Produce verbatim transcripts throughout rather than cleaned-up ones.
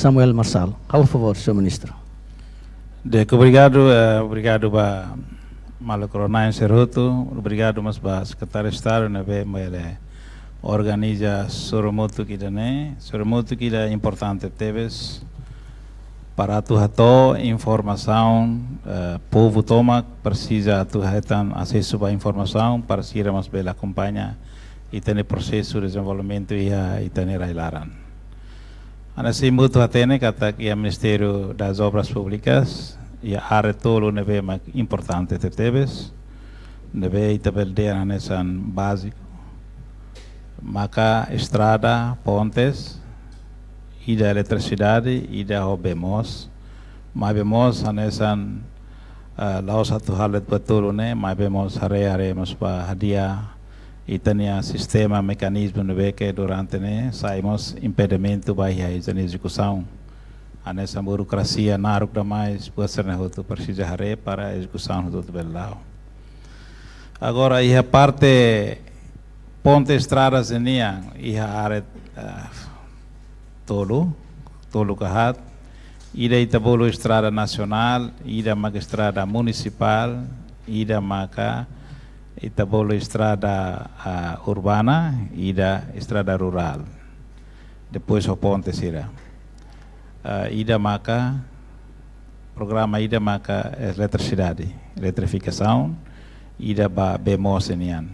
Samuel Marçal. Ha'u favór, señór ministru. Di'ak, obrigadu, eh, obrigadu ba maluk rona-na'in sira hotu, obrigadu mós ba Sekretáriu Estadu ne'ebé mai organiza sorumutu ida-ne'e, sorumutu ida importante tebes para atu hato'o informasaun, eh, povu tomak presiza atu hetan asesu ba informasaun para sira mós bele akompaña ita-nia prosesu dezenvolvimentu iha ita-nia rai-laran. Hanesan imi hotu hatene katak iha Ministériu das Obras Públikas iha área tolu ne'ebé mak importante tebetebes, ne'ebé ita bele dehan hanesan báziku, maka estrada, pontes, ida eletrisidade, ida ho bee moos. Maibé mós hanesan, ah, la'ós atu halo de'it buat tolu ne'e, maibé mós haree, haree mós ba hadi'a ita-nia sistema mekanizmu ne'ebé ke durante ne'e sai mós impedimentu ba iha ita-nia ezekusaun. Hanesan burokrasia naruk demais, buat sira-ne'e hotu presiza haree para ezekusaun hotu bele la'o. Agora, iha parte ponte estrada sira-nian, iha área, ah, tolu, tolu ka haat, ida ita bolu estrada nasionál, ida maka estrada munisipál, ida maka ita bolu estrada, ah, urbana, ida estrada rurál. Depois ho ponte sira. Ah, ida maka, programa ida maka eletrisidade, eletrifikasaun, ida ba bee moos nian.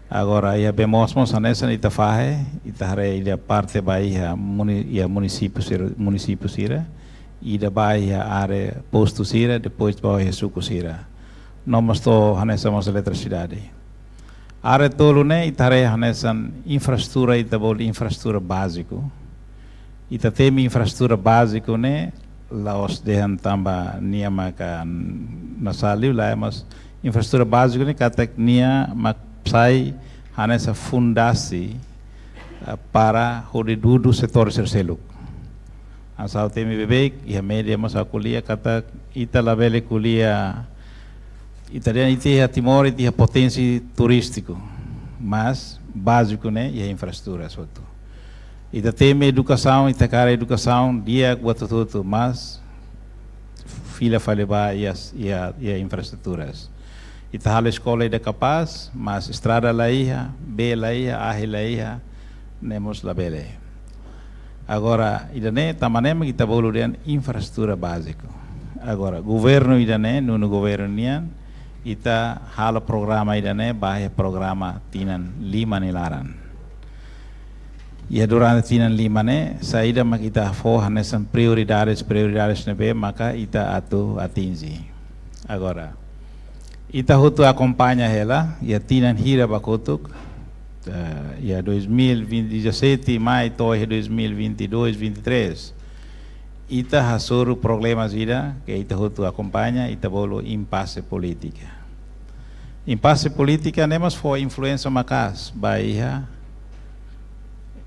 Agora, iha bee moos mós hanesan ita fahe, ita haree ida parte ba iha muni-, iha munisípiu sira, munisípiu sira, ida ba iha área postu sira, depois ba iha suku sira. No mós to'o hanesan mós eletrisidade. Área tolu ne'e ita haree hanesan infraestrutura, ita bolu infraestrutura báziku. Ita temi infraestrutura báziku ne'e la'ós dehan tanba nia maka nasali, lae, mas infraestrutura báziku ne'e katak nia mak sai hanesan fundasi, eh, para hodi dudu setór sira seluk. Hanesan ha'u temi beibeik, iha média mós ha'u ko'alia katak ita labele ko'alia, ita dehan ita iha Timor, ita iha poténsia turístiku, mas báziku ne'e iha infraestrutura hotu. Ita temi edukasaun, ita hakarak edukasaun di'ak buat hotu-hotu, mas fila fali ba iha, iha, iha infraestruturas. Ita halo eskola ida kapás, mas estrada la iha, bee la iha, ahi la iha, ne'e mós labele. Agora, ida-ne'e, tanba ne'e mak ita bolu dehan infraestrutura báziku. Agora, governu ida-ne'e, nonu governu nian, ita halo programa ida-ne'e, ba iha programa tinan lima nia laran. Iha durante tinan lima ne'e, saida mak ita fó hanesan prioridades, prioridades ne'ebé maka ita atu atinje. Agora, ita hotu akompaña hela, iha tinan hira ba kotuk, eh, iha dois mil e vinte e sete mai to'o iha dois mil e vinte e dois, vinte e três. Ita hasoru problemas ida, ke ita hotu akompaña, ita bolu impase polítika. Impase polítika ne'e mós fó influénsia maka'as ba iha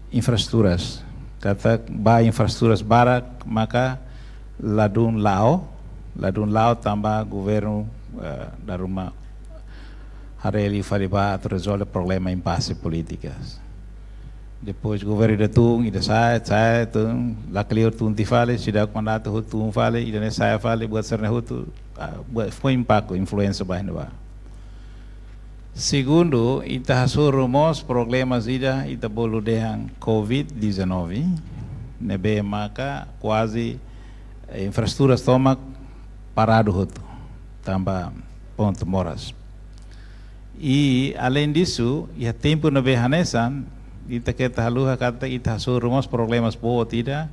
infraestruturas. Katak ba infraestruturas barak maka ladún la'o, ladún la'o tanba governu, eh, dala ruma haree liu fali ba atu rezolve problema impase polítikas. Depois governu ida tun, ida sa'e, sa'e tun, lakleur tun tiha fali, seidauk mandatu hotu tun fali, ida-ne'e sa'e fali, buat sira-ne'e hotu, ah, buat fó impaktu, influénsia ba iha ne'ebá. Segundu, ita hasoru mós problemas ida, ita bolu dehan covid dezanove, ne'ebé maka kuaze, eh, infraestruturas tomak paradu hotu, tanba pontu moras. I, além disso, iha tempu ne'ebé hanesan, ita keta haluha katak ita hasoru mós problemas boot ida,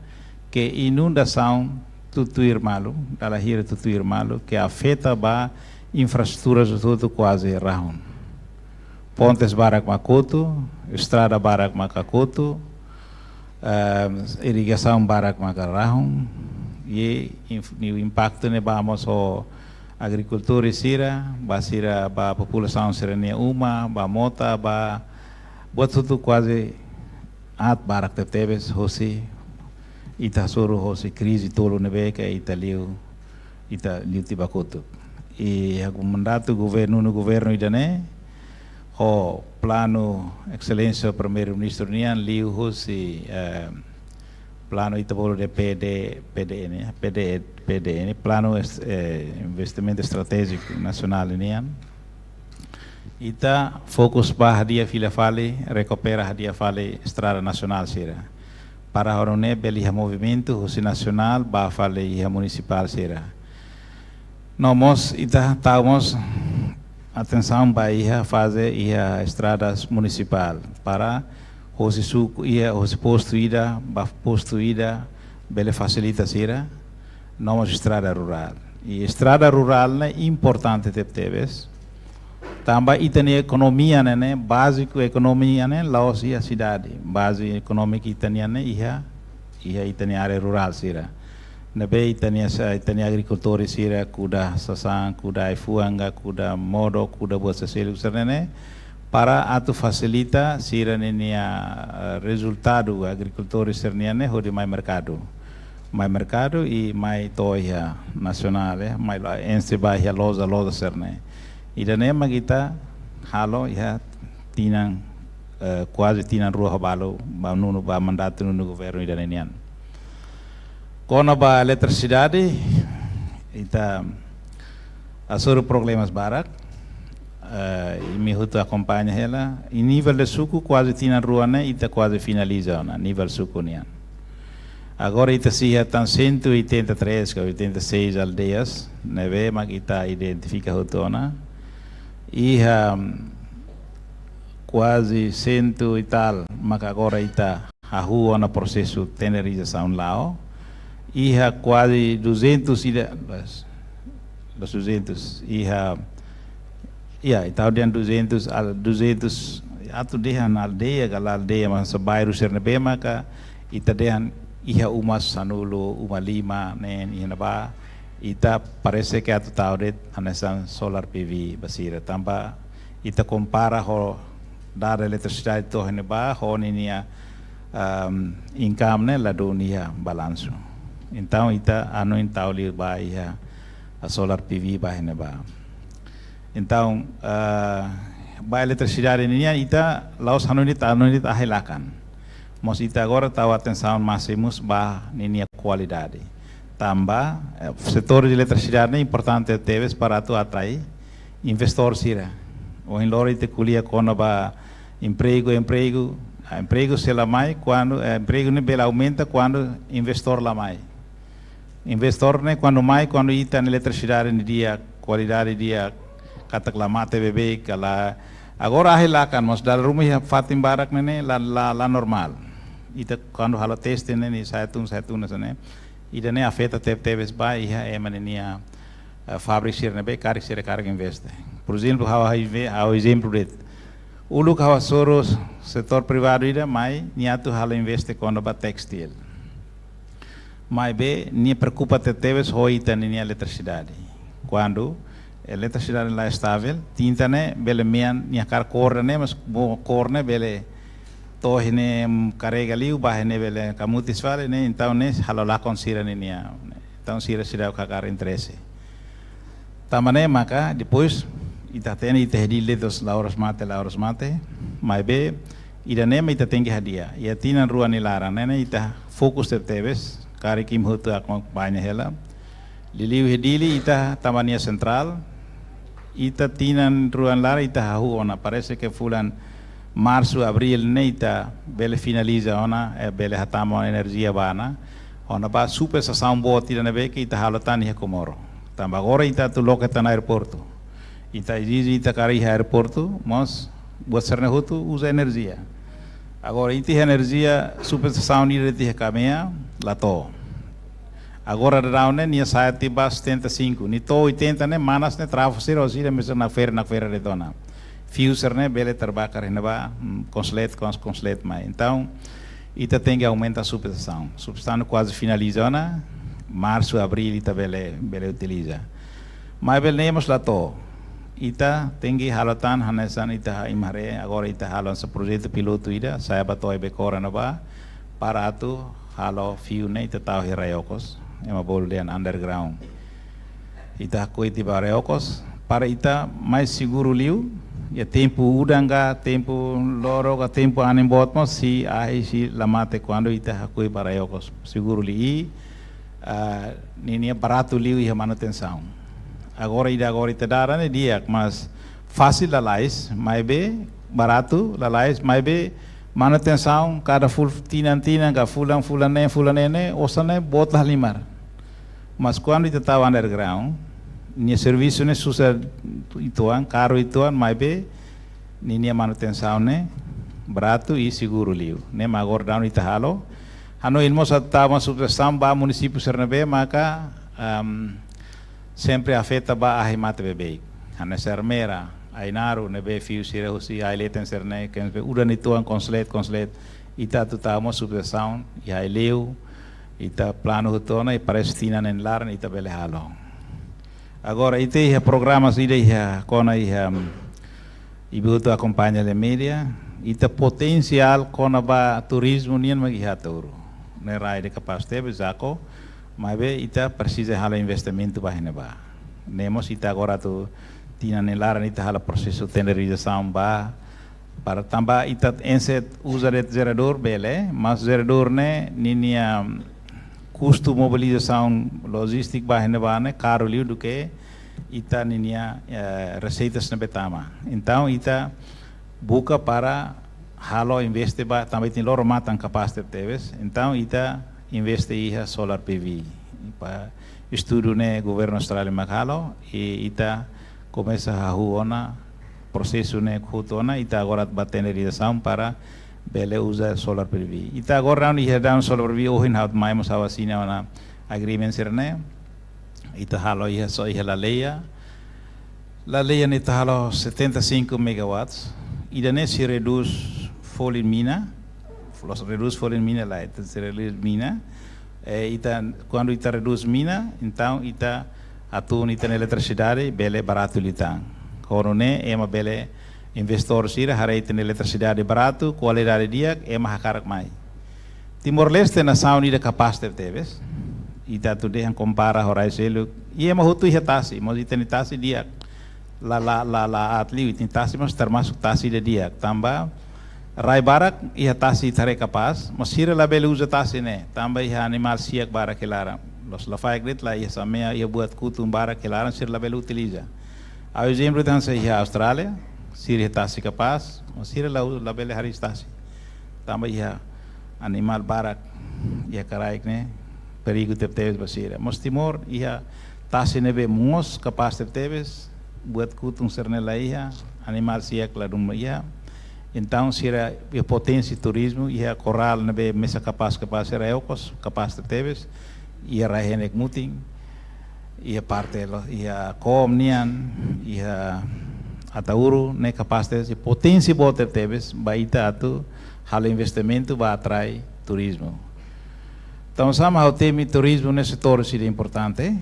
ke inundasaun tutuir malu, dala hira tutuir malu, ke afeta ba infraestruturas hotu kuaze rahun. Pontes barak mak kotu, estrada barak maka kotu, ehm, irrigasaun barak maka rahun, i inf-, nia impaktu ne'e ba mós ho agrikultór sira, ba sira, ba populasaun sira-nia uma, ba mota, ba buat hotu kuaze aat barak tebetebes hosi ita hasoru hosi krize tolu ne'ebé ke ita liu, ita liu tiha ba kotuk. I ha'u mandatu governu, nonu governu ida-ne'e, ho planu Exelénsia Primeiru-Ministru nian liu hosi, eh, planu ita bolu de'it P D, P D N, P D, P D N, Planu Est-, eh, Investimentu Estratéjiku Nasionál nian. Ita fokus ba hadi'a fila fali, rekupera hadi'a fali estrada nasionál sira. Para hodi nune'e bele iha movimentu husi nasionál ba fali iha munisipál sira. No mós ita tau mós atensaun ba iha faze iha estradas munisipál para husi suku iha, husi postu ida ba postu ida bele fasilita sira, no mós estrada rurál. I estrada rurál ne'e importante tebetebes. Tanba ita-nia ekonomia ne'e, ne'e, báziku ekonomia ne'e, la'ós iha sidade. Baze ekonómiku ita-nian ne'e iha, iha ita-nia área rurál sira. Ne'ebé ita-nia sa-, ita-nia agrikultór sira kuda sasán, kuda ai-fuan ka, kuda modo, kuda buat sira seluk sira-ne'e, para atu fasilita sira-nia, eh, rezultadu agrikultór sira-nian ne'e hodi mai merkadu. Mai merkadu i mai to'o iha nasionál, eh, mai la ense ba iha loja, loja sira-ne'e. Ida-ne'e mak ita halo iha tinan, eh, kuaze tinan rua ho balu ba nonu, ba mandatu nonu governu ida-ne'e nian. Kona-ba eletrisidade, ita hasoru problemas barak, eh, imi hotu akompaña hela. I nivel de suku kuaze tinan rua ne'e ita kuaze finaliza ona nivel suku nian. Agora ita sei iha tan cento e oitenta e três ka oitenta e seis aldeias ne'ebé mak ita identifika hotu ona. Iha, mm, kuaze cento e tal mak agora ita hahú ona prosesu tenderizasaun la'o. Iha kuaze duzentos ida, los, los duzentos. Iha, ya, ita dehan duzentos, al-, duzentos, atu dehan aldeia ka lae aldeia, mas bairru sira ne'ebé maka ita dehan iha uma sanulu, uma lima, ne'e iha ne'ebá. Ita parese ke atu tau de'it hanesan solar P V ba sira. Tanba ita kompara ho dada eletrisidade to'o iha ne'ebá, ho ninia, ehm, income ne'e ladún iha balansu. Entaun, ita hanoin tau liu ba iha, a, solar P V ba iha ne'ebá. Entaun, eh, ba eletrisidade nian ita la'ós hanoin de'it, hanoin de'it ahi lakan. Mas ita agora tau atensaun másimu ba ninia kualidade. Tanba, eh, setór de eletrisidade ne'e importante tebes para atu atrai investór sira. Ohin loron ita ko'alia kona-ba empregu, empregu, ah, empregu sei la mai kuandu, eh, empregu ne'e bele aumenta kuandu investór la mai. Investór ne'e kuandu mai, kuandu ita-nia eletrisidade ne'e di'ak, kualidade di'ak, katak la mate beibeik ka lae. Agora ahi lakan, mas dala ruma iha fatin barak ne'e, ne'e la, la, la normál. Ita kuandu halo teste ne'e, ne'e sa'e tun, sa'e tun hanesan ne'e. Ida-ne'e afeta tebetebes ba iha ema ninia, eh, fábrika sira ne'ebé karik sira karik investe. Por ezemplu, ha'u, ha'u inve-, ha'u ezemplu de'it. Uluk ha'u hasoru setór privadu ida mai, nia atu halo investe kona-ba téstil. Maibé, nia preokupa tebetebes ho ita ninia eletrisidade. Kuandu eletrisidade la estavel, tinta ne'e bele mean, nia hakarak kór ne'e, mas bo-, kór ne'e bele to'o iha ne'e, mm, karrega liu, ba iha ne'e bele kamutis fali ne'e, entaun ne'e halo lakon sira ninia. Entaun sira seidauk hakarak interese. Tanba ne'e maka, depois, ita hatene, ita iha Dili de'it la'ós mate, la'ós mate, maibé, ida-ne'e mak ita tenke hadi'a. Iha tinan rua nia laran ne'e, ne'e ita fokus tebetebes, karik imi hotu akompaña hela. Liuliu iha Dili ita tama nia sentrál, ita tinan rua nia laran ita hahú ona, parese ke fulan Marsu, Abríl ne'e ita bele finaliza ona, eh, bele hatama enerjia ba ona. Ona ba super estasaun boot ida ne'ebé ke ita halo tan iha Comoro. Tanba agora ita atu loke tan aeroportu. Ita ezije ita karik iha aeroportu, mas buat sira-ne'e hotu uza enerjia. Agora ita iha enerjia, super estasaun ida iha Camea, la to'o. Agora daudaun ne'e nia sa'e tiha ba setenta e cinco, nia to'o oitenta ne'e, manas ne'e trafu sira, sira mesak nakfera, nakfera de'it ona. Fiu sira-ne'e bele terbakar iha ne'ebá, mm, konslet, kons-, konslet mai. Entaun, ita tenke aumenta subestasaun. Subestasaun kuaze finaliza ona, Marsu, Abríl ita bele, bele utiliza. Maibé ne'e mós la to'o. Ita tenke halo tan hanesan ita ha-, imi haree, agora ita halo hanesan projetu pilotu ida, sa'e ba to'o Becora ne'ebá, para atu halo fiu ne'e ita tau iha rai-okos, ema bolu dehan underground. Ita hakoi tiha ba rai-okos, para ita mais seguru liu, Iha tempu udan ka, tempu loro ka, tempu anin boot mós sei ahi, sei la mate kuandu ita hakoi ba rai okos. Seguru liu, ah, ninia baratu liu iha manutensaun. Agora ida agora ita dada ne'e di'ak, mas fasil lalais, maibé baratu lalais, maibé manutensaun kada ful tinan-tinan ka fulan-fulan ne'e, fulan ne'e ne'e, osan ne'e boot la halimar. Mas kuandu ita tau underground, nia servisu ne'e susar uitoan, karu uitoan, maibé ninia manutensaun ne'e baratu i seguru liu. Ne'e mak agora daudaun ita halo. Hanoin mós atu tau uma subestasaun ba munisípiu sira ne'ebé maka, am, sempre afeta ba ahi mate beibeik. Hanesan Ermera, Ainaro, ne'ebé fiu sira husi ai-leten sira-ne'e, ke ne'ebé udan uitoan konslet, konslet. Ita atu tau uma subestasaun iha Aileu, ita planu hotu ona i parese tinan neen laran ita bele halo. Agora, ita iha programa ida iha kona iha, mm, ita hotu akompaña iha mídia, ita potensiál kona-ba turizmu nian mak iha Ataúru. Ne'e rai ida kapás tebes, Jaco, maibé ita presiza halo investimentu ba iha ne'ebá. Ne'e mós ita agora atu tinan neen laran ita halo prosesu tenderizasaun ba, para tanba ita ense uza de'it jeradór bele, mas jeradór ne'e ninia kustu mobilizasaun lojístika ba iha ne'ebá ne'e karu liu duké ita ninia, eh, reseitas ne'ebé tama. Entaun ita buka para halo investe ba, tanba ita-nia loron-matan kapás tebetebes. Entaun ita investe iha solar P V. Ba estudu ne'e governu Austrália mak halo, i ita komesa hahú ona, prosesu ne'e hotu ona, ita agora ba tenderizasaun para bele uza solar P V. Ita agora daudaun iha daudaun solar P V, ohin ha'u mai mós ha'u asina ona agreement sira-ne'e. Ita halo iha, só iha Laleia. Laleia ne'e ita halo setenta e cinco megawatts. Ida-ne'e sei redús folin mina, los redús folin mina lae, ita sei redús mina. Eh, ita, kuandu ita redús mina, entaun ita atu ita-nia eletrisidade bele baratu liután. Ho nune'e ema bele, investidór sira haree ita-nia eletrisidade baratu, kualidade di'ak, ema hakarak mai. Timor-Leste nasaun ida kapás tebetebes. Ita atu dehan kompara ho rai seluk. I ema hotu iha tasi, mas ita-nia tasi di'ak. La, la, la, la aat liu, ita-nia tasi mós termasuk tasi ida di'ak. Tanba rai barak iha tasi ita haree kapás, mas sira labele uza tasi ne'e. Tanba iha animál siak barak iha laran. Loos, lafaek de'it la iha samea, iha buat kutun barak iha laran, sira labele utiliza. Ha'u ezemplu hanesan iha Austrália, sira iha tasi kapás, mas sira la, labele hariis tasi. Tanba iha animál barak iha karaik ne'e, perigu tebetebes ba sira. Mós Timor iha tasi ne'ebé moos, kapás tebetebes, buat kutun sira-ne'e la iha, animál siak ladún iha. Entaun sira iha potensiál turizmu, iha korál ne'ebé mesak kapás, kapás sira okos, kapás tebetebes, iha rai-henek mutin, iha parte lo, iha Koom nian, iha Ataúru, ne'e kapás tebes, potensiál boot tebetebes ba ita atu halo investimentu ba atrai turizmu. Entaun, sama ha'u temi turizmu ne'e setór ida importante,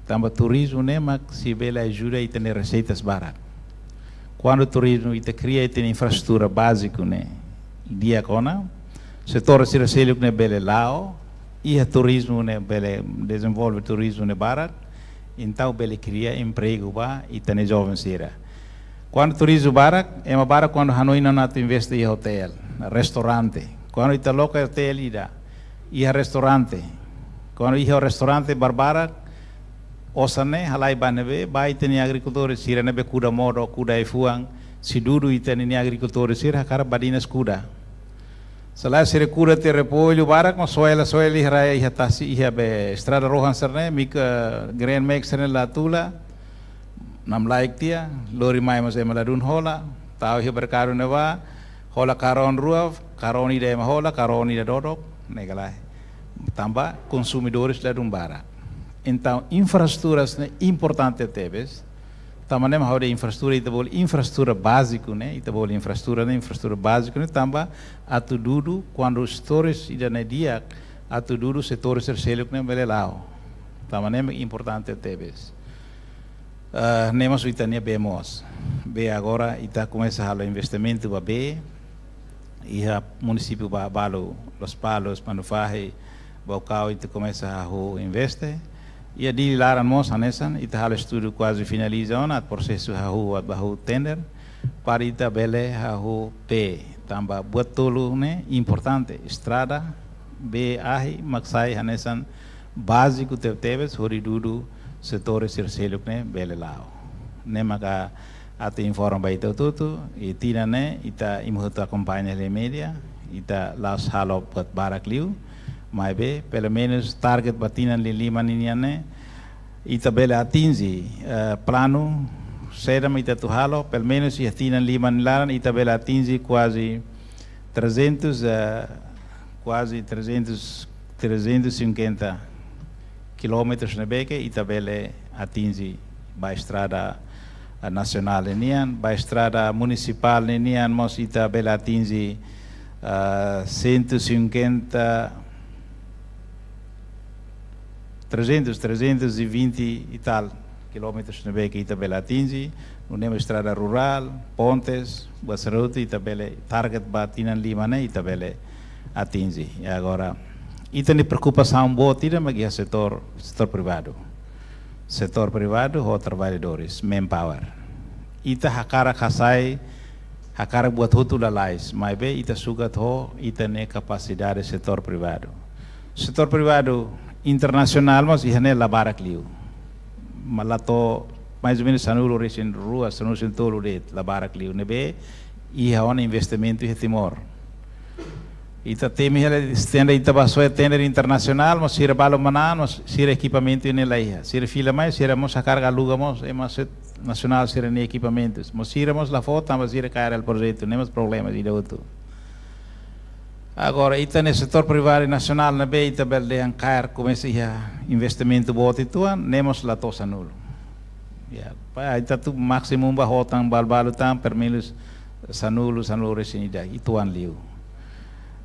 tanba turizmu ne'e mak sei bele ajuda ita-nia reseitas barak. Kuandu turizmu ita kria ita-nia infraestrutura báziku ne'e di'ak ona, setór sira seluk ne'e bele la'o, iha turizmu ne'e bele dezenvolve turizmu ne'e barak, entaun bele kria empregu ba ita-nia joven sira. Kuandu turizmu barak, ema barak kuandu hanoin ona atu investe iha otél, restaurante. Kuandu ita loka otél ida, iha restaurante. Kuandu iha restaurante barbarak, osan ne'e halai ba ne'ebé, ba ita-nia agrikultór sira ne'ebé kuda modo, kuda ai-fuan, sei dudu ita-nia agrikultór sira hakarak badinas kuda. Se lae sira kuda tiha repollu barak, no soe la soe iha rai iha tasi iha be estrada rohan sira-ne'e, mik, eh, grain mak sira-ne'e la tula, namlaik tiha, lori mai mós ema ladún hola, tau iha merkadu ne'ebá, hola karón rua, karón ida ema hola, karón ida dodok, ne'e ka lae. Tanba konsumidores ladún barak. Entaun, infraestruturas ne'e importante tebes. Tanba ne'e mak ha'u dehan infraestrutura, ita bolu infraestrutura báziku ne'e, ita bolu infraestrutura ne'e, infraestrutura báziku ne'e, tanba atu dudu, kuandu setór ida-ne'e di'ak, atu dudu setór sira seluk ne'e bele la'o. Tanba ne'e mak importante tebes. Ah, ne'e mós ita-nia bee moos. Bee agora ita komesa halo investimentu ba bee. Iha munisípiu ba balu, Lospalos, Manufahi, Baucau, ita komesa hahú investe. Iha Dili laran mós hanesan, ita halo estudu kuaze finaliza ona, prosesu hahú, ba hahú tender. Para ita bele hahú pé, tanba buat tolu ne'e importante, estrada, bee, ahi, mak sai hanesan báziku tebetebes hodi dudu setór sira seluk ne'e bele la'o. Ne'e maka atu informa ba ita hotu-hotu, i tinan ne'e ita, imi hotu akompaña iha média, ita la'ós halo buat barak liu, maibé pelumenus target ba tinan lima-liman nian ne'e, ita bele atinje, eh, planu saida mak ita atu halo, pelumenus iha tinan lima nia laran ita bele atinje kuaze trezentos, eh, kuaze trezentos, trezentos e cinquenta kilómetrus ne'ebé ke ita bele atinje ba estrada, eh, nasionál nian, ba estrada munisipál nian mós ita bele atinje, eh, cento e cinquenta, trezentos, trezentos e vinte e tal kilómetrus ne'ebé ke ita bele atinje, nune'e mós estrada rurál, pontes, buat sira hotu ita bele target ba tinan lima ne'e ita bele atinje. I agora, ita-nia preokupasaun boot ida mak iha setór, setór privadu. Setór privadu ho traballadores, manpower. Ita hakarak hasai, hakarak buat hotu lalais, maibé ita sukat ho ita-nia kapasidade setór privadu. Setór privadu internasionál mós iha ne'e la barak liu. Mas la to'o mais ou menos sanulu-resin-rua, sanulu-resin-tolu de'it, la barak liu. Ne'ebé iha ona investimentu iha Timor. Ita temi hela tender, ita bá soe tender internasionál, mas sira balu manán, mas sira ekipamentu ne'e la iha. Sira fila mai, sira mós hakarak aluga mós, ema set-, nasionál sira-nia ekipamentus. Mas sira mós la fó, tanba sira kaer hela projetu, ne'e mós problema ida hotu. Agora, ita-nia setór privadu nasionál ne'ebé ita bele dehan kaer komesa iha investimentu boot uitoan, ne'e mós la to'o sanulu. Ya, pa, ita atu másimu ba hotu tan balu-balu tan, pelumenus sanulu, sanulu-resin-ida, uitoan liu.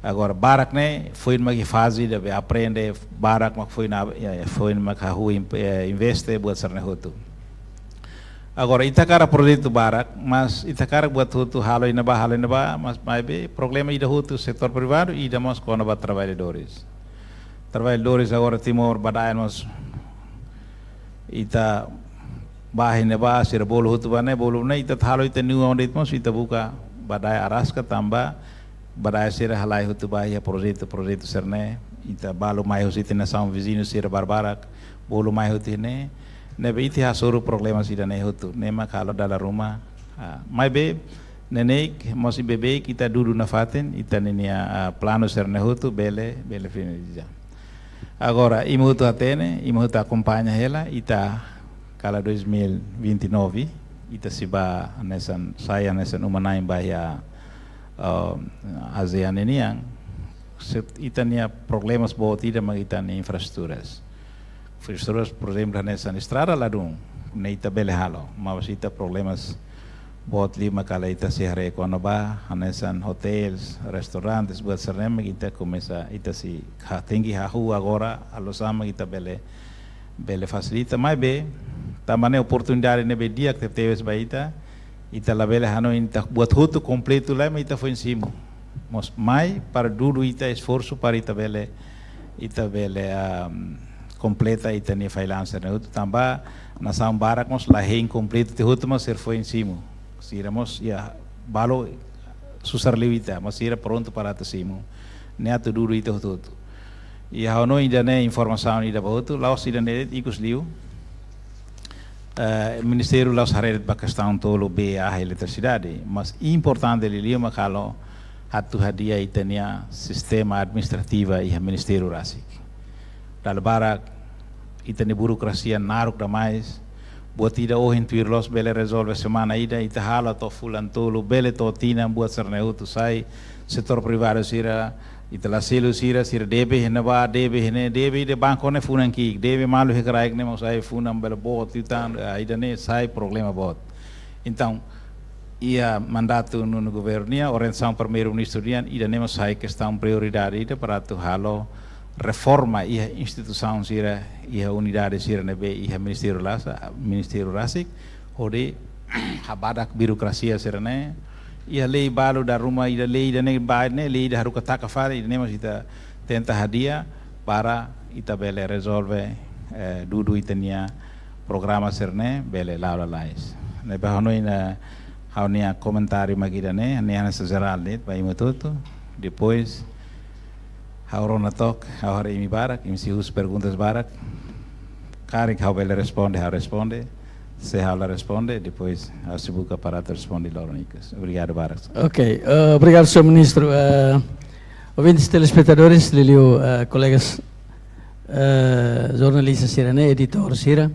Agora, barak ne'e, foin mak iha faze ida be aprende, barak mak foin na, ya, ya, foin mak hahú im-, eh, investe buat sira-ne'e hotu. Agora, ita hakarak projetu barak, mas ita hakarak buat hotu halo iha ne'ebá, halo iha ne'ebá, mas maibé problema ida hotu setór privadu, ida mós kona-ba traballadores. Traballadores agora Timor, badaen mós ita bá iha ne'ebá, sira bolu hotu bá ne'e, bolu ne'e, ita halo ita-nia oan de'it mós, ita buka badae araska tanba badae sira halai hotu bá iha projetu, projetu sira-ne'e, ita balu mai husi ita-nia nasaun viziñu sira barbarak, bolu mai hotu iha ne'e, ne'ebé ita hasoru problema sira-ne'e hotu, ne'e mak halo dala ruma, ah, maibé, neineik, mós iha beibeik, ita dudu nafatin, ita ninia, ah, planu sira-ne'e hotu, bele, bele finaliza. Agora, imi hotu hatene, imi hotu akompaña hela, ita kala dois mil e vinte e nove, ita sei bá hanesan, sai hanesan uma-na'in ba iha, ah, ASEAN nian, se-, ita-nia problemas boot ida mak ita-nia infraestruturas. Infraestruturas, por ezemplu, hanesan estrada ladún, ne'e ita bele halo, mas ita problemas boot liu mak kala ita sei haree kona-ba, hanesan hotéis, restaurantes, buat sira-ne'e mak ita komesa, ita sei ha-, tenke hahú agora, halo oinsá mak ita bele, bele fasilita, maibé, tanba ne'e oportunidade ne'ebé di'ak tebetebes ba ita, ita labele hanoin ita buat hotu kompletu lai, mas ita foin simu. Mós mai para dudu ita esforsu para ita bele, ita bele, ah, kompleta ita-nia failansa ne'e hotu, tanba nasaun barak mós la hein kompletu tiha hotu, mas sira foin simu. Sira mós, ya, balu susar liu ita, mas sira prontu para atu simu. Ne'e atu dudu ita hotu-hotu. I ha'u hanoin ida-ne'e informasaun ida ba hotu, la'ós ida-ne'e ikus liu. Eh, Ministériu la'ós haree de'it ba kestaun tolu bee, ahi, eletrisidade, mas importante liuliu mak halo atu hadi'a ita-nia sistema administrativa iha ministériu rasik. Dala barak ita-nia burokrasia naruk demais, buat ida ohin tuir loos bele rezolve semana ida, ita halo to'o fulan tolu, bele to'o tinan, buat sira-ne'e hotu sai, setór privadu sira, ita la selu sira, sira debe iha ne'ebá, debe iha ne'e, debe ida banku ne'e funan ki'ik, debe malu iha kraik ne'e mós sai funan bele boot, ita, ah, ida-ne'e sai problema boot. Entaun, iha mandatu nonu governu nian, orientasaun Primeiru-Ministru nian, ida-ne'e mós sai kestaun prioridade ida para atu halo reforma iha instituisaun sira, iha unidade sira ne'ebé iha ministériu lasa, ministériu rasik, hodi habadak burokrasia sira-ne'e, iha lei balu dala ruma, ida lei ida-ne'e ba ne'e, lei ida haruka taka fali, ida-ne'e mós ita tenta hadi'a para ita bele rezolve, eh, dudu ita-nia programa sira-ne'e bele la'o lalais. Ne'ebé ha'u hanoin, eh, Ha'u-nia komentáriu mak ida-ne'e, ne'e hanesan jerál de'it ba imi hotu. Depois, ha'u rona took, ha'u haree imi barak, imi sei husu perguntas barak. Karik ha'u bele responde, ha'u responde. Se ha'u la responde, depois ha'u sei buka para atu responde loron ikus. Obrigadu barak. Ok, eh, obrigadu, señór Ministru. Eh, ouvintes, telespetadores, liuliu, eh, kolegas, eh, jornalista sira-ne'e, editór sira.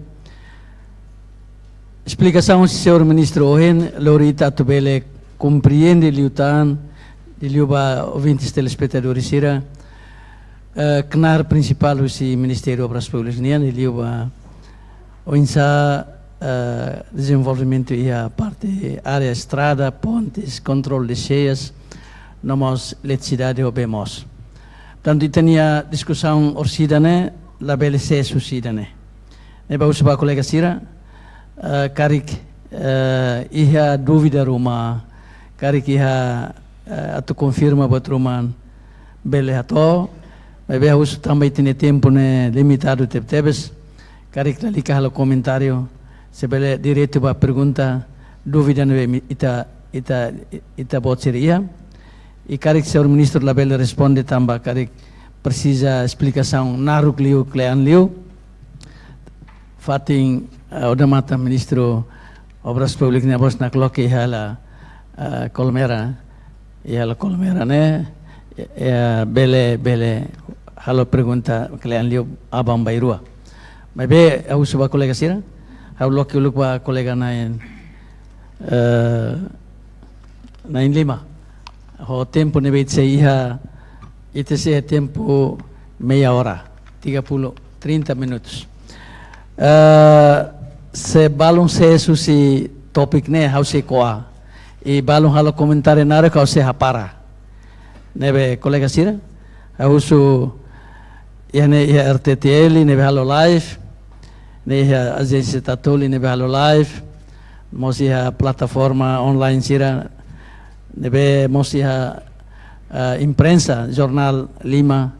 Esplikasaun husi señór Ministru ohin, lori ita atu bele komprende liután, liuliu ba ouvintes telespetadores sira, eh, knaar prinsipál husi Ministériu Obras Públikas nian, liuliu ba oinsá, eh, dezenvolvimentu iha parte área estrada, pontes, kontrolu de xeias, no mós eletrisidade ho bee moos. Portantu, ita-nia diskusaun orsida ne'e, labele sees husi ida-ne'e. Ne'ebé husu ba kolega sira, eh, karik, eh, iha dúvida ruma, karik iha, eh, atu konfirma buat ruma, bele hato'o, maibé husu tanba ita-nia tempu ne'e limitadu tebetebes, karik lalika halo komentáriu, se bele diretu ba pergunta, dúvida ne'ebé ita, ita, ita-boot sira iha. I karik señór Ministru labele responde tanba karik presiza esplikasaun naruk liu, kle'an liu. Fatin, eh, odamatan Ministru Obras Públikas nia bos nakloke iha hela, eh, kolmera, iha hela kolmera ne'e, eh, bele, bele halo pergunta kle'an liu aban-bainrua. Maibé, ha'u husu ba kolega sira, ha'u loke uluk ba kolega na'in, eh, na'in lima. Ho tempu ne'ebé ita sei iha, ita sei iha tempu meia hora, tiga puluh, trinta minutos. Eh, se balun sees husi tópiku ne'e ha'u sei ko'a. I balun halo komentáriu naruk ha'u sei hapara. Ne'ebé kolega sira, ha'u husu iha ne'e iha R T T L, ne'ebé halo live, ne'e iha ajénsia Tatoli, ne'ebé halo live, mós iha plataforma online sira, ne'ebé mós iha, eh, imprensa, jornál Lima,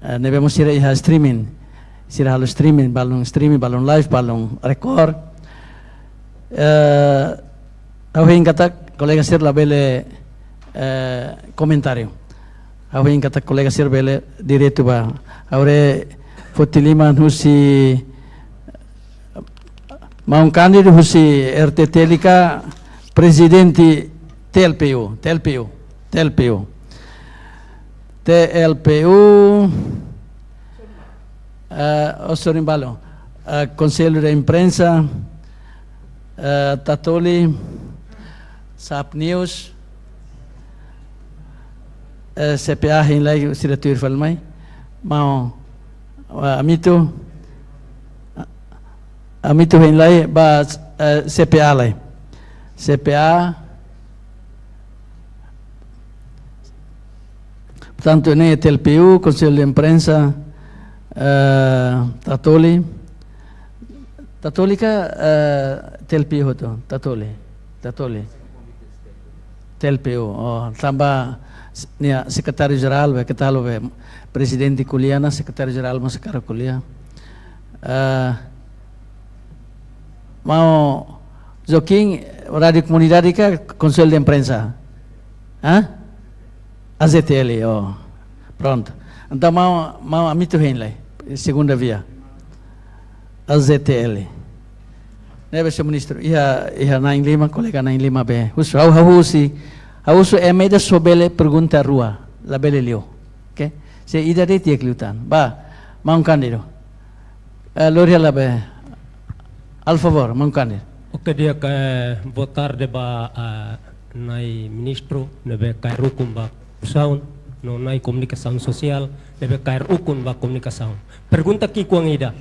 eh, ne'ebé mós sira iha streaming, sira halo streaming, balun streaming, balun live, balun rekord. Eh, ha'u hein katak kolega sira labele, eh, komentáriu. Ha'u hein katak kolega sira bele diretu ba. Ha'u haree foti liman husi maun Cândido husi R T T L ka prezidente T L P U, T L P U, T L P U. T L P U, eh, oh, sorry, balun. Eh, Konsellu de Imprensa, eh, Tatoli, SAP News, eh, C P A hein lai sira tuir fali mai. Maun, eh, Amito, Amito hein lai ba, eh, C P A lai. C P A, portantu, ne'e T L P U, Konsellu de Imprensa, eh, Tatoli. Tatoli ka, eh, T L P U hotu? Tatoli. Tatoli. T L P U, oh, tanba s-, nia sekretáriu jerál, be, keta haluha, be, prezidente ko'alia ona, sekretáriu jerál mós hakarak ko'alia. Eh, maun Joaquim, Rádiu Komunidade ka Konsellu de Imprensa? Hã? A Z T L, oh. Prontu. Entaun, maun, maun Amito hein lai, segunda via. A Z T L. Ne'ebé, señór Ministru, iha, iha na'in lima, kolega na'in lima be. Husu, ha'u, ha'u husu, ha'u husu ema ida só bele pergunta rua, labele liu. Oke? Se ida de'it di'ak liután. Ba, maun Cândido. Eh, lori hela be. Al favor, maun Cândido. Oke, di'ak, eh, boa tarde ba, eh, Na'i Ministru, ne'ebé kaer ukun ba komunikasaun, no Na'i Komunikasaun Sosiál, ne'ebé kaer ukun ba komunikasaun. Pergunta ki'ikoan ida.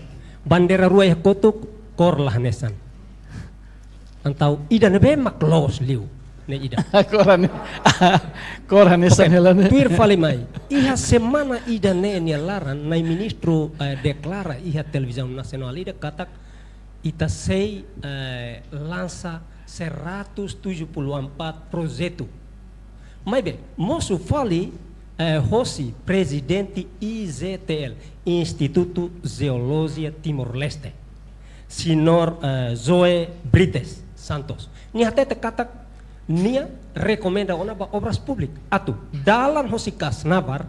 Bandeira rua iha kotuk, kór la hanesan. Entaun ida ne'ebé mak loos liu, ne'e ida. Kór hane-, kór hanesan. Oke, hela ne'e. Tuir fali mai. Iha semana ida-ne'e nia laran, Na'i Ministru, eh, deklara iha televizaun nasionál ida katak ita sei, eh, lansa seratus tujuh puluh empat projetu. Maibé, mosu fali, eh, hosi prezidente I Z T L, Institutu Jeolojia Timor-Leste, señór, eh, Zoé Brites. Santos. Nia hatete katak nia rekomenda ona ba Obras Públikas atu dalan hosi Kasnavar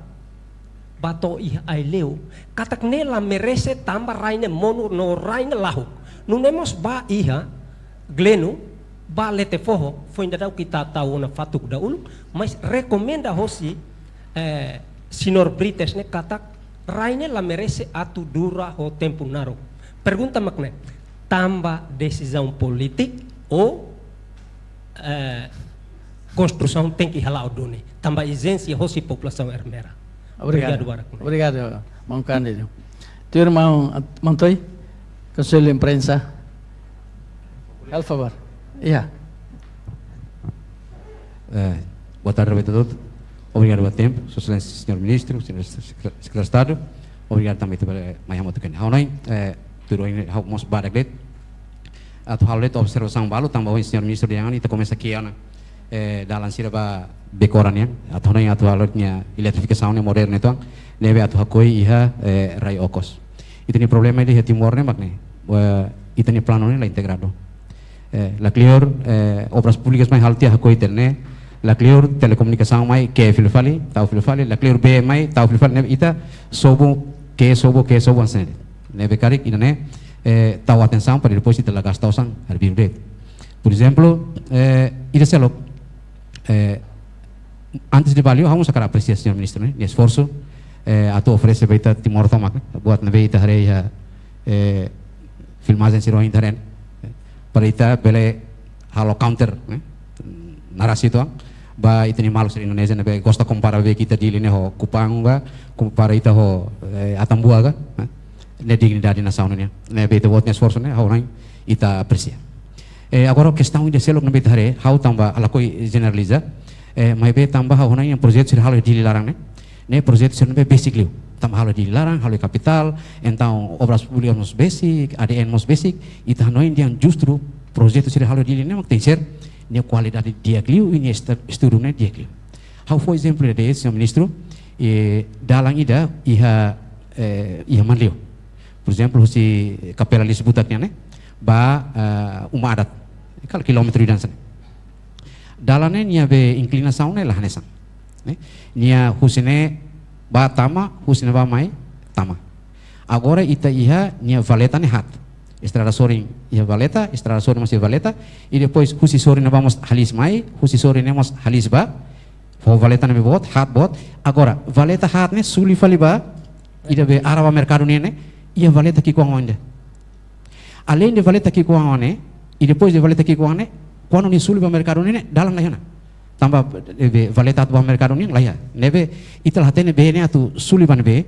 ba to'o iha Aileu, katak ne'e la merese tanba rai ne'e monu no rai ne'e lahuk. Nune'e mós ba iha Gleno, ba Letefoho, foin daudauk ita tau ona fatuk dahuluk, mas rekomenda hosi, eh, Señór Brites ne'e katak rai ne'e la merese atu dura ho tempu naruk. Pergunta mak ne'e, tanba desizaun polítika ou, eh, konstrusaun tenke hala'o duni, tanba ezijénsia hosi populasaun Ermera? Obrigadu. Obrigadu barak. Obrigadu, maun Cândido. Tuir maun, maun Toy, Konsellu Imprensa. Halo favór. Iya. Eh, boa tarde ba ita hotu. Obrigadu ba tempu, Sua Exelénsia, Señór Ministru, Señór Sekre-, Sekretáriu Estadu. Obrigadu tanba ita mai hamutuk iha ne'e. Ha'u hanoin, eh, tuir ohin ha'u mós barak de'it atu halo de'it observasaun balu, tanba ohin Señór Ministru dehan ita komesa kiana, eh, dalan sira ba Becora nian, atu hanoin atu halo nia eletrifikasaun ne'e modernu uitoan, ne'ebé atu hakoi iha, eh, rai okos. Ita-nia problema iha Timor ne'e mak ne'e, eh, ita-nia planu ne'e la integradu. Eh, lakleur, eh, Obras Públikas mai halo tiha hakoi tiha ne'e, lakleur Telekomunikasaun mai ke'e fila fali, tau fila fali, lakleur bee mai, tau fila fali, ne'e ita sobu, ke'e sobu, ke'e sobu hanesan ne'e. Ne'ebé karik ida-ne'e, eh, tau atensaun para depois ita la gasta osan arbiru de'it. Por ezemplu, eh, ida seluk, eh, antes de bá liu, ha'u mós hakarak apresia Señór Ministru, ne'e, nia esforsu, eh, atu oferese ba ita Timor tomak, ne'e, buat ne'ebé ita haree iha, eh, filmajen sira ohin ita haree, eh, para ita bele halo counter, ne'e, narasi uitoan ba ita-nia maluk sira Indonézia ne'ebé gosta kompara ba ita Dili ne'e ho Kupang ka, kompara ita ho, eh, Atambua ka, ne'e, ne'e dignidade nasaun nian. Ne'ebé ita-boot nia esforsu ne'e, ha'u hanoin ita apresia. Eh, agora kestaun ida seluk ne'ebé ita haree, ha'u tanba ha'u lakohi jeneraliza, eh, maibé tanba ha'u hanoin projetu sira halo iha Dili laran ne'e, ne'e projetu sira ne'ebé besik liu. Tanba halo iha Dili laran, halo iha kapitál, entaun Obras Públikas mós besik, A D N mós besik, ita hanoin dehan justu projetu sira halo iha Dili ne'e mak tenke ser nia kualidade di'ak liu, i nia esta-, estudu ne'e di'ak liu. Ha'u fó ezemplu ida de'it, Señór Ministru, eh, dalan ida iha, eh, iha Manlio. Por ezemplu, husi Kapela Lis Butak nian ne'e, ba, eh, uma adat. Kala kilómetru ida hanesan ne'e. Dalan ne'e nia be inklinasaun ne'e la hanesan. Ne'e? Nia husi ne'e ba tama, husi ne'e ba mai tama. Agora ita iha nia valeta ne'e haat. Estrada sorin iha valeta, estrada sorin mós iha valeta, i depois husi sorin ne'ebá mós halis mai, husi sorin ne'e mós halis bá, fó valeta ne'ebé boot, haat boot. Agora, valeta haat ne'e suli fali ba, ida be arah ba merkadu nian ne'e, iha valeta ki'ikoan ona. Além de valeta ki'ikoan ona, i depois de valeta ki'ikoan ona, kuandu nia suli ba merkadu nian ne'e, dalan la iha ona. Tanba, eh, be, valeta atu ba merkadu nian la iha. Ne'ebé, ita la hatene be ne'e atu suli ba ne'ebé,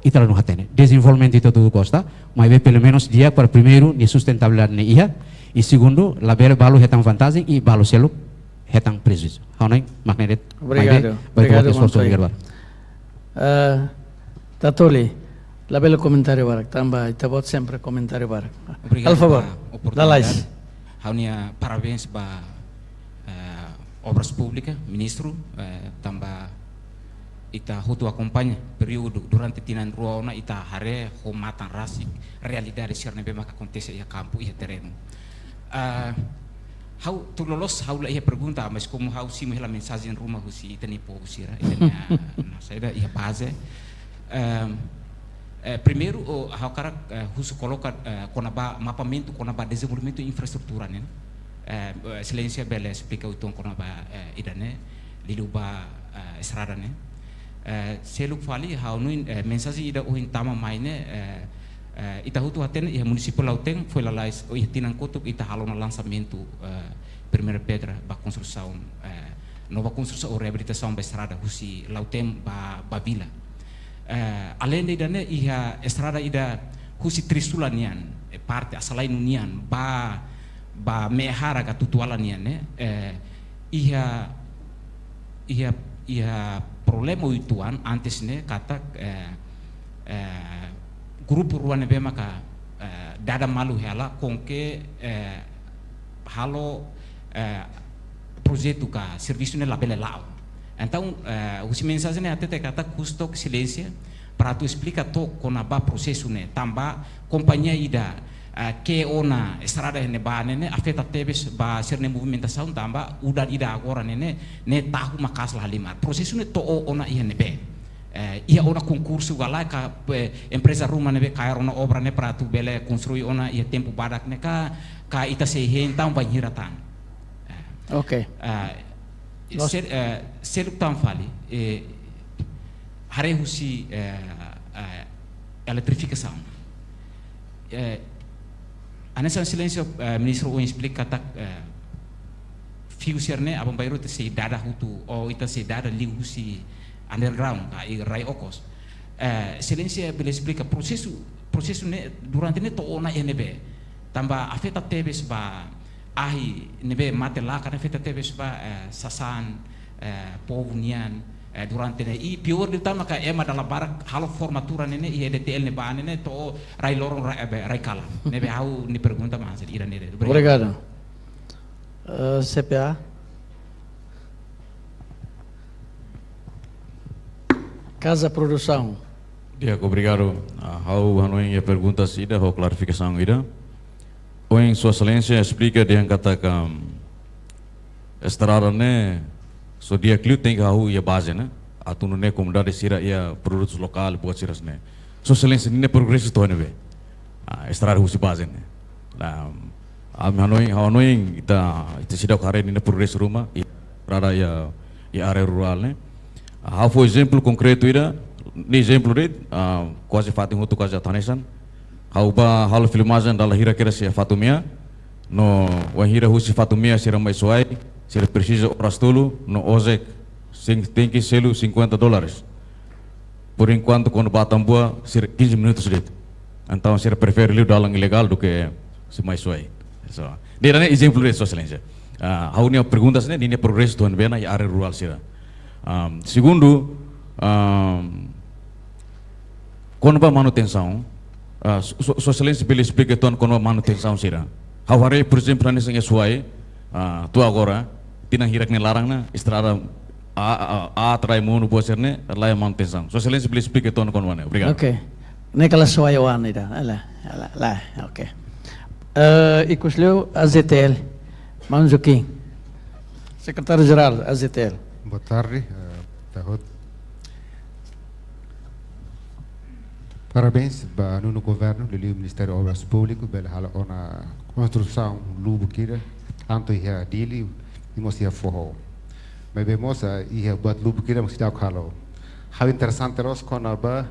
ita la hatene. Dezenvolvimentu ita hotu gosta, maibé pelumenus di'ak para primeiru, nia sustentabilidade ne'e iha, i segundu, labele balu hetan vantajen, i balu seluk hetan prejuízu. Ha'u hanoin mak ne'e de'it. Obrigadu. Maibé, obrigadu, obrigadu, maun Toy. Obrigadu. Eh, Tatoli, labele komentáriu barak, tanba ita-boot sempre komentáriu barak. Obrigadu. Halo favór, ba oportunidade. Lalais. Ha'u-nia parabéns ba, eh, Obras Públikas, Ministru, eh, tanba ita hotu akompaña períodu durante tinan rua ona, ita haree ho matan rasik realidade sira ne'ebé maka akontese iha kampu, iha terrenu. Ah, ha'u atu loloos, ha'u la iha pergunta, mas komu ha'u simu hela mensajen ruma husi ita-nia povu sira, ita-nia, nah, saida, iha baze. Ehm, eh, primeiru, oh, ha'u hakarak, eh, husu koloka, eh, kona-ba mapeamentu, kona-ba dezenvolvimentu infraestrutura nian. Eh, Exelénsia bele esplika uitoan kona-ba, eh, ida-ne'e, liuliu ba, eh, estrada ne'e. Eh, seluk fali, ha'u hanoin, eh, mensajen ida ohin tama mai ne'e, eh, eh, ita hotu hatene iha munisípiu Lautém, foin lalais, oh, iha tinan kotuk ita halo ona lansamentu, eh, primeira pedra ba konstrusaun, eh, nova konstrusaun ou reabilitasaun ba estrada husi Lautém ba, ba Vila. Eh, além de ida-ne'e, iha estrada ida husi Trisula nian, eh, parte Asalainu nian, ba, ba Mehara ka Tutuala nian ne'e, eh, iha, iha, iha problema uitoan antes ne'e katak, eh, eh, grupu rua ne'ebé maka, eh, dada malu hela konke, eh, halo, eh, projetu ka servisu ne'e labele la'o. Entaun, eh, husi mensajen ne'e hatete katak husu took Exelénsia para atu esplika took kona-ba prosesu ne'e, tanba kompañia ida, eh, ke'e ona estrada iha ne'ebá ne'e, ne'e afeta tebes ba sira-nia movimentasaun tanba udan ida agora ne'e, ne'e, ne'e tahu maka'as la halimar. Prosesu ne'e to'o ona iha ne'ebé. Eh, iha ona konkursu ka lae ka, eh, empreza ruma ne'ebé kaer ona obra ne'e para atu bele konstrui ona iha tempu badak ne'e ka, ka ita sei hein tan bainhira tan. Eh, Oke. Eh, Nos- sel-, eh, seluk tan fali, eh, haree husi, eh, eh, eletrifikasaun. Eh, hanesan Exelénsia, eh, Ministru ohin esplika katak, eh, fiu sira-ne'e aban-bainrua ita sei dada hotu, ou ita sei dada liu husi underground, ka iha rai okos. Eh, Exelénsia bele esplika prosesu, prosesu ne'e durante ne'e to'o ona iha ne'ebé. Tanba afeta tebes ba ahi ne'ebé mate lakan, afeta tebes ba, eh, sasán, eh, povu nian, eh, durante ne'e. I piór de'it tan maka ema dala barak halo formatura ne'e, ne'e, iha E D T L ne'ebá ne'e, ne'e, to'o rai loron, rai, eh, rai kalan. Ne'ebé ha'u-nia pergunta mak hanesan ida-ne'e de'it. Obrigadu. Obrigadu. Eh, C P A. Casa Produção. Di'ak, obrigadu. Ah, ha'u hanoin iha pergunta ida, ho klarifikasaun ida. Ohin Sua Exelénsia esplika dehan katak, mm, estrada ne'e, só di'ak liu tenke hahú iha baze ne'e. Atu nune'e komunidade sira iha produtus lokál, buat sira-ne'e. Sua Exelénsia, ninia progresu to'o iha ne'ebé? Ah, estrada husi baze ne'e. Nah, ami hanoin, hanoin ita, ita seidauk haree ninia progresu ruma, iha estrada iha, iha área rurál ne'e. Ah, ha'u fó ezemplu konkretu ida, ne'e ezemplu de'it, ah, kuaze fatin hotu kuaze atu hanesan. Ha'u bá halo filmajen dala hira kedas iha Fatumea, no wainhira husi Fatumea sira mai Suai, sira presiza oras tolu, no ojek, sing-, tenke selu cinquenta dólares. Por enquanto, kuandu bá Atambua, sira quinze minutos de'it. Entaun, sira prefere liu dalan ilegál duké sei mai Suai. So, ne'e ida-ne'e ezemplu de'it, Sua Exelénsia. Ah, ha'u-nia pergunta ne'e, ninia progresu to'o iha ne'ebé iha área rurál sira. Ahm, segundu, ahm, kona-ba manutensaun, ah, Su-, Su-, Sua Exelénsia bele esplika uitoan kona-ba manutensaun sira. Ha'u haree, por ezemplu, hanesan iha Suai, ah, to'o agora, tinan hirak nia laran ne'e, estrada a, a, a, atrai monu buat sira-ne'e, laiha manutensaun. Sua Exelénsia bele esplika uitoan kona-ba ne'e. Obrigadu. Oke. Ne'e kala Suai oan ida. Lae, lae, lae, oke. Eh, ikus liu A Z T L. Maun Joaquim. Sekretáriu-Jerál A Z T L. Boa tarde, eh, ita hotu. Parabéns ba nono governu, liuliu Ministériu Obras Públiku, bele hala'o ona konstrusaun lubuk ida, tantu iha Dili, i mós iha Foho. Maibé mós, ah, iha buat lubuk ida mós seidauk halo. Ha'u interesante loos kona-ba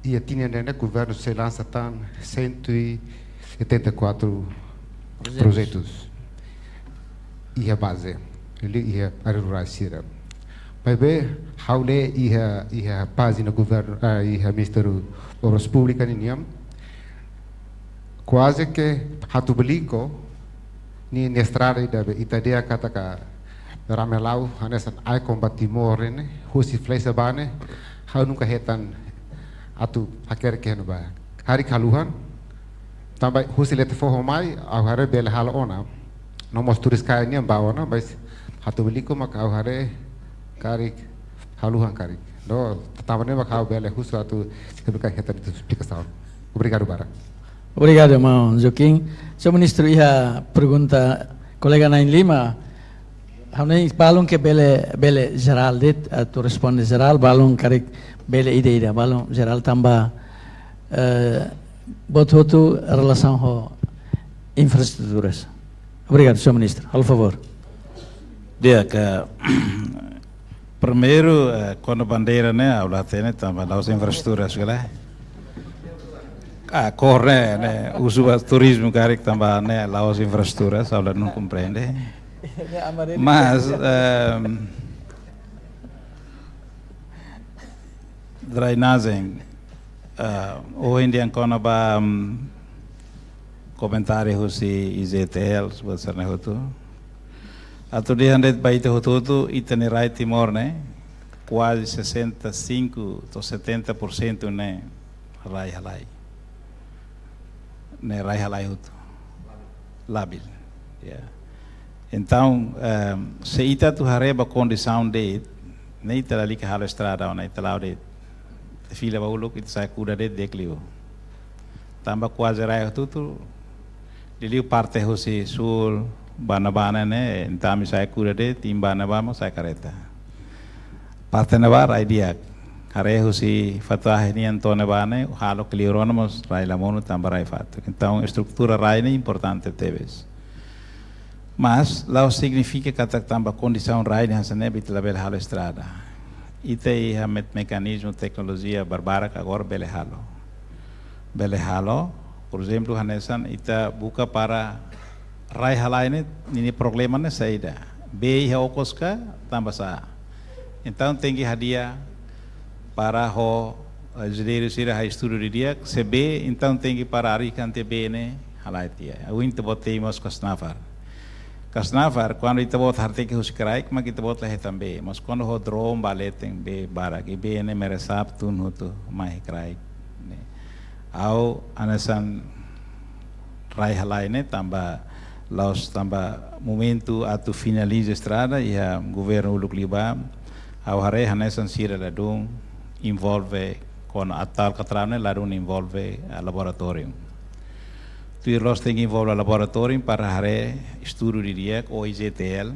iha tinan ida-ne'e governu sei lansa tan cento e setenta e quatro projetus. Projetus. Iha baze, liuliu iha área rurál sira. Maibé, ha'u lee iha, iha pájina governu, ah, iha Ministériu Obras Públikas ninian, kuaze ke Hatubuilico, nia, nia estrada ida be ita dehan katak Ramelau, hanesan ikon ba Timor ne'e, husi Flecha bá ne'e, ha'u nunka hetan atu hakerek iha ne'ebá. Karik haluhan, tanba husi Lete Foho mai, ha'u haree bele hala'o ona. No mós turis kaer nian bá ona, mas Hatubuilico mak ha'u haree karik haluhan karik. No, tanba ne'e mak ha'u bele husu atu esplika, hetan ita-nia esplikasaun. Obrigadu barak. Obrigadu, maun Joaquim. Señór Ministru, iha pergunta kolega na'in-lima, ha'u hanoin balun ke bele, bele jerál de'it, atu responde jerál, balun karik bele ida-ida, balun jerál tanba, eh, buat hotu relasaun ho infraestruturas. Obrigadu, señór Ministru. Halo favór. Di'ak, primeiru, eh, kona-ba bandeira ne'e, ha'u la hatene, tanba la'ós infraestrutura, segala. Ah, kór ne'e, ne'e, husu ba turizmu karik tanba ne'e, la'ós infraestrutura, ha'u la, não komprende. Mas, ehm, drenajen, ah, ohin dehan kona-ba, mm, komentáriu husi I Z T L, buat sira-ne'e hotu. Atu dehan de'it ba ita hotu-hotu, ita-nia rai Timor ne'e, kuaze sessenta e cinco to'o setenta por cento ne'e rai halai. Ne'e rai halai hotu. Labil. Ya. Entaun, ehm, se ita atu haree ba kondisaun de'it, ne'e ita lalika halo estrada, ne'e ita la'o de'it. Fila ba uluk, ita sai kuda de'it, di'ak liu. Tanba kuaze rai hotu-hotu, liuliu parte husi sul ba ne'ebá ne'e, entaun ami sai kuda de'it, timbun ne'ebá mós sai karreta. Parte ne'ebá rai di'ak. Haree husi Fatuahi nian to'o ne'ebá ne'e, halo kleur ona mós rai la monu tanba rai fatuk. Entaun, estrutura rai ne'e importante tebes. Mas, la'ós signifika katak tanba kondisaun rai ne'e hanesan ne'e, ita labele halo estrada. Ita iha me-, mekanizmu, teknolojia barbarak agora bele halo. Bele halo, por ezemplu, hanesan ita buka para rai halai ne'e, ninia problema ne'e saida. Bee iha okos ka, tanba sá. Entaun, tenke hadi'a para ho, eh, enjeñeiru sira halo estudu didi'ak, se bee, entaun tenke para arikan tiha bee ne'e halai tiha. Ohin ita-boot temi mós Kasnafar. Kasnafar, kuandu ita-boot haree tiha husi kraik, mak ita-boot la hetan bee. Mas kuandu ho drone bá leten bee barak, i bee ne'e meresap tun hotu mai kraik ne'e. Ha'u hanesan rai halai ne'e tanba la'ós tanba momentu atu finaliza estrada iha governu uluk liubá. Ha'u haree hanesan sira ladún envolve kona-ba atu halo katraun ne'e ladún envolve, ah, laboratóriu. Tuir loos tenke envolve laboratóriu para haree estudu didi'ak ho I Z T L.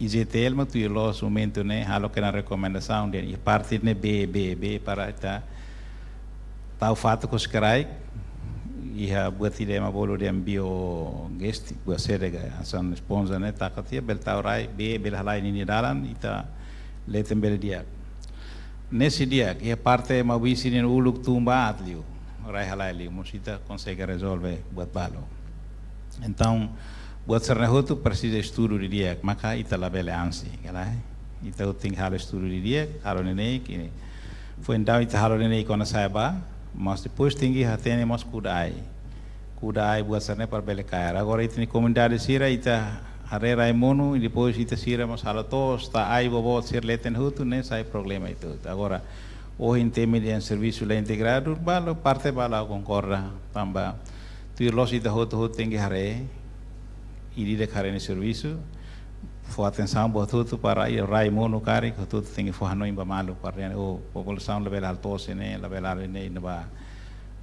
I Z T L mak tuir loos momentu ne'e halo ona rekomendasaun dehan iha parte ne'e bee, bee, bee para ita tau fatuk husi kraik, iha buat ida ema bolu dehan biogas, buat sira ka, hanesan esponja ne'e taka tiha, bele tau rai, bee, bele halai ninia dalan, ita leten bele di'ak. Ne'e sei di'ak, iha parte Maubisse nian uluk tun ba aat liu, rai halai liu, mós ita konsege rezolve buat balu. Entaun, buat sira-ne'e hotu presiza estudu didi'ak, maka ita labele ansi, ka lae? Ita hotu tenke halo estudu didi'ak, halo neineik, foin daudaun ita halo neineik kona-ba sa'e bá, mas depois tenke hatene mós kuda ai. Kuda ai buat sira-ne'e para bele kaer. Agora ita-nia komunidade sira, ita haree rai monu, i depois ita sira mós halo to'os, to'o ai boboot sira leten hotu, ne'e sai problema ida. Agora, ohin temi dehan servisu la integradu, balu, parte balu konkorda, tanba tuir loos ita hotu-hotu tenke haree, ida-idak haree nia servisu, fó atensaun ba hotu-hotu para rai monu karik, hotu-hotu tenke fó hanoin ba malu para dehan, oh, populasaun labele halo to'os ne'e, labele halo ne'e, ne'ebá.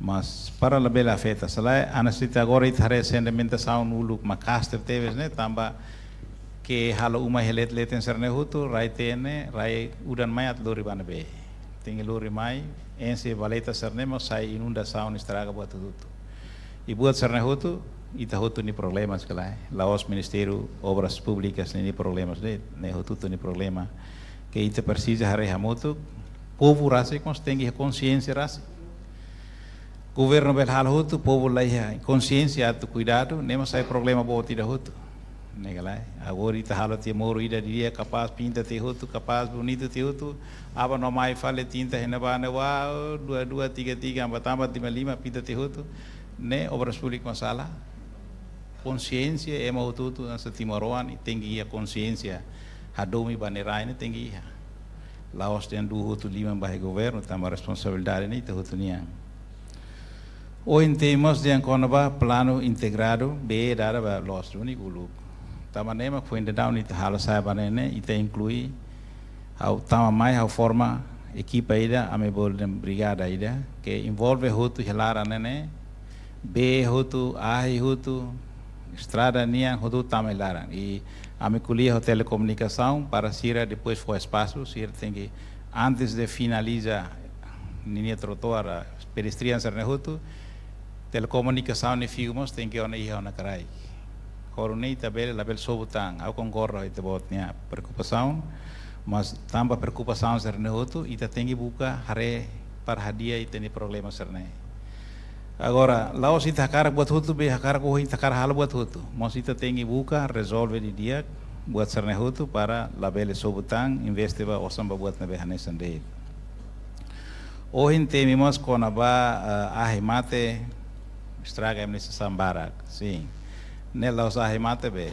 Mas para labele afeta, se lae, hanesan ita agora ita haree sedimentasaun uluk maka'as tebes ne'e, tanba ke halo uma iha leten-leten sira-ne'e hotu, rai-teen ne'e, rai udan mai atu lori ba ne'ebé. Tenke lori mai, enxe valeta sira-ne'e mós sai inundasaun estraga buat hotu-hotu. I buat sira-ne'e hotu, ita hotu nia problema, ka lae? La'ós Ministériu Obras Públikas nia problema de'it, ne'e hotu-hotu nia problema. Ke ita presiza haree hamutuk, povu rasik mós tenke konsiénsia rasik. Governu bele halo hotu, povu la iha konsiénsia atu kuidadu, ne'e mós sai problema boot ida hotu. Ne'e ka lae? Agora ita halo tiha moru ida di'ak, kapás pinta tiha hotu, kapás bonitu tiha hotu, aban no mai fali tinta iha ne'ebá ne'e, wah, dua dua, tiga tiga, empat empat, lima lima, pinta tiha hotu. Ne'e Obras Públikas mak sala. Konsiénsia ema hotu-hotu hanesan timoroan, i tenke iha konsiénsia hadomi ba nia rai ne'e tenke iha. La'ós dehan du'ut hotu liman ba iha governu, tanba responsabilidade ne'e ita hotu nian. Ohin temi mós dehan kona-ba planu integradu, bee dada ba loos duni uluk. Tanba ne'e mak foin daudaun ita halo sa'e bá ne'e, ita inklui, ha'u tama mai, ha'u forma ekipa ida, ami bolu dehan brigada ida, ke envolve hotu iha laran ne'e, bee hotu, ahi hotu, estrada nian hotu tama iha laran. I ami ko'alia ho telekomunikasaun para sira depois fó espasu, sira tenke, antes de finaliza ninia trotoar, pedestrian sira-ne'e hotu, telekomunikasaun nia fiu mós tenke ona iha ona kraik. Hodi nune'e ita bele, labele sobu tan, ha'u konkorda ho ita-boot nia preokupasaun, mas tanba preokupasaun sira-ne'e hotu, ita tenke buka haree para hadi'a ita-nia problema sira-ne'e. Agora, la'ós ita hakarak buat hotu, be hakarak ohin ita hakarak halo buat hotu. Mas ita tenke buka rezolve didi'ak buat sira-ne'e hotu para labele sobu tan, investe ba osan ba buat ne'ebé hanesan de'it. Ohin temi mós kona-ba, eh, ahi mate, estraga ema nia sasán barak, sin. Ne'e la'ós ahi mate be.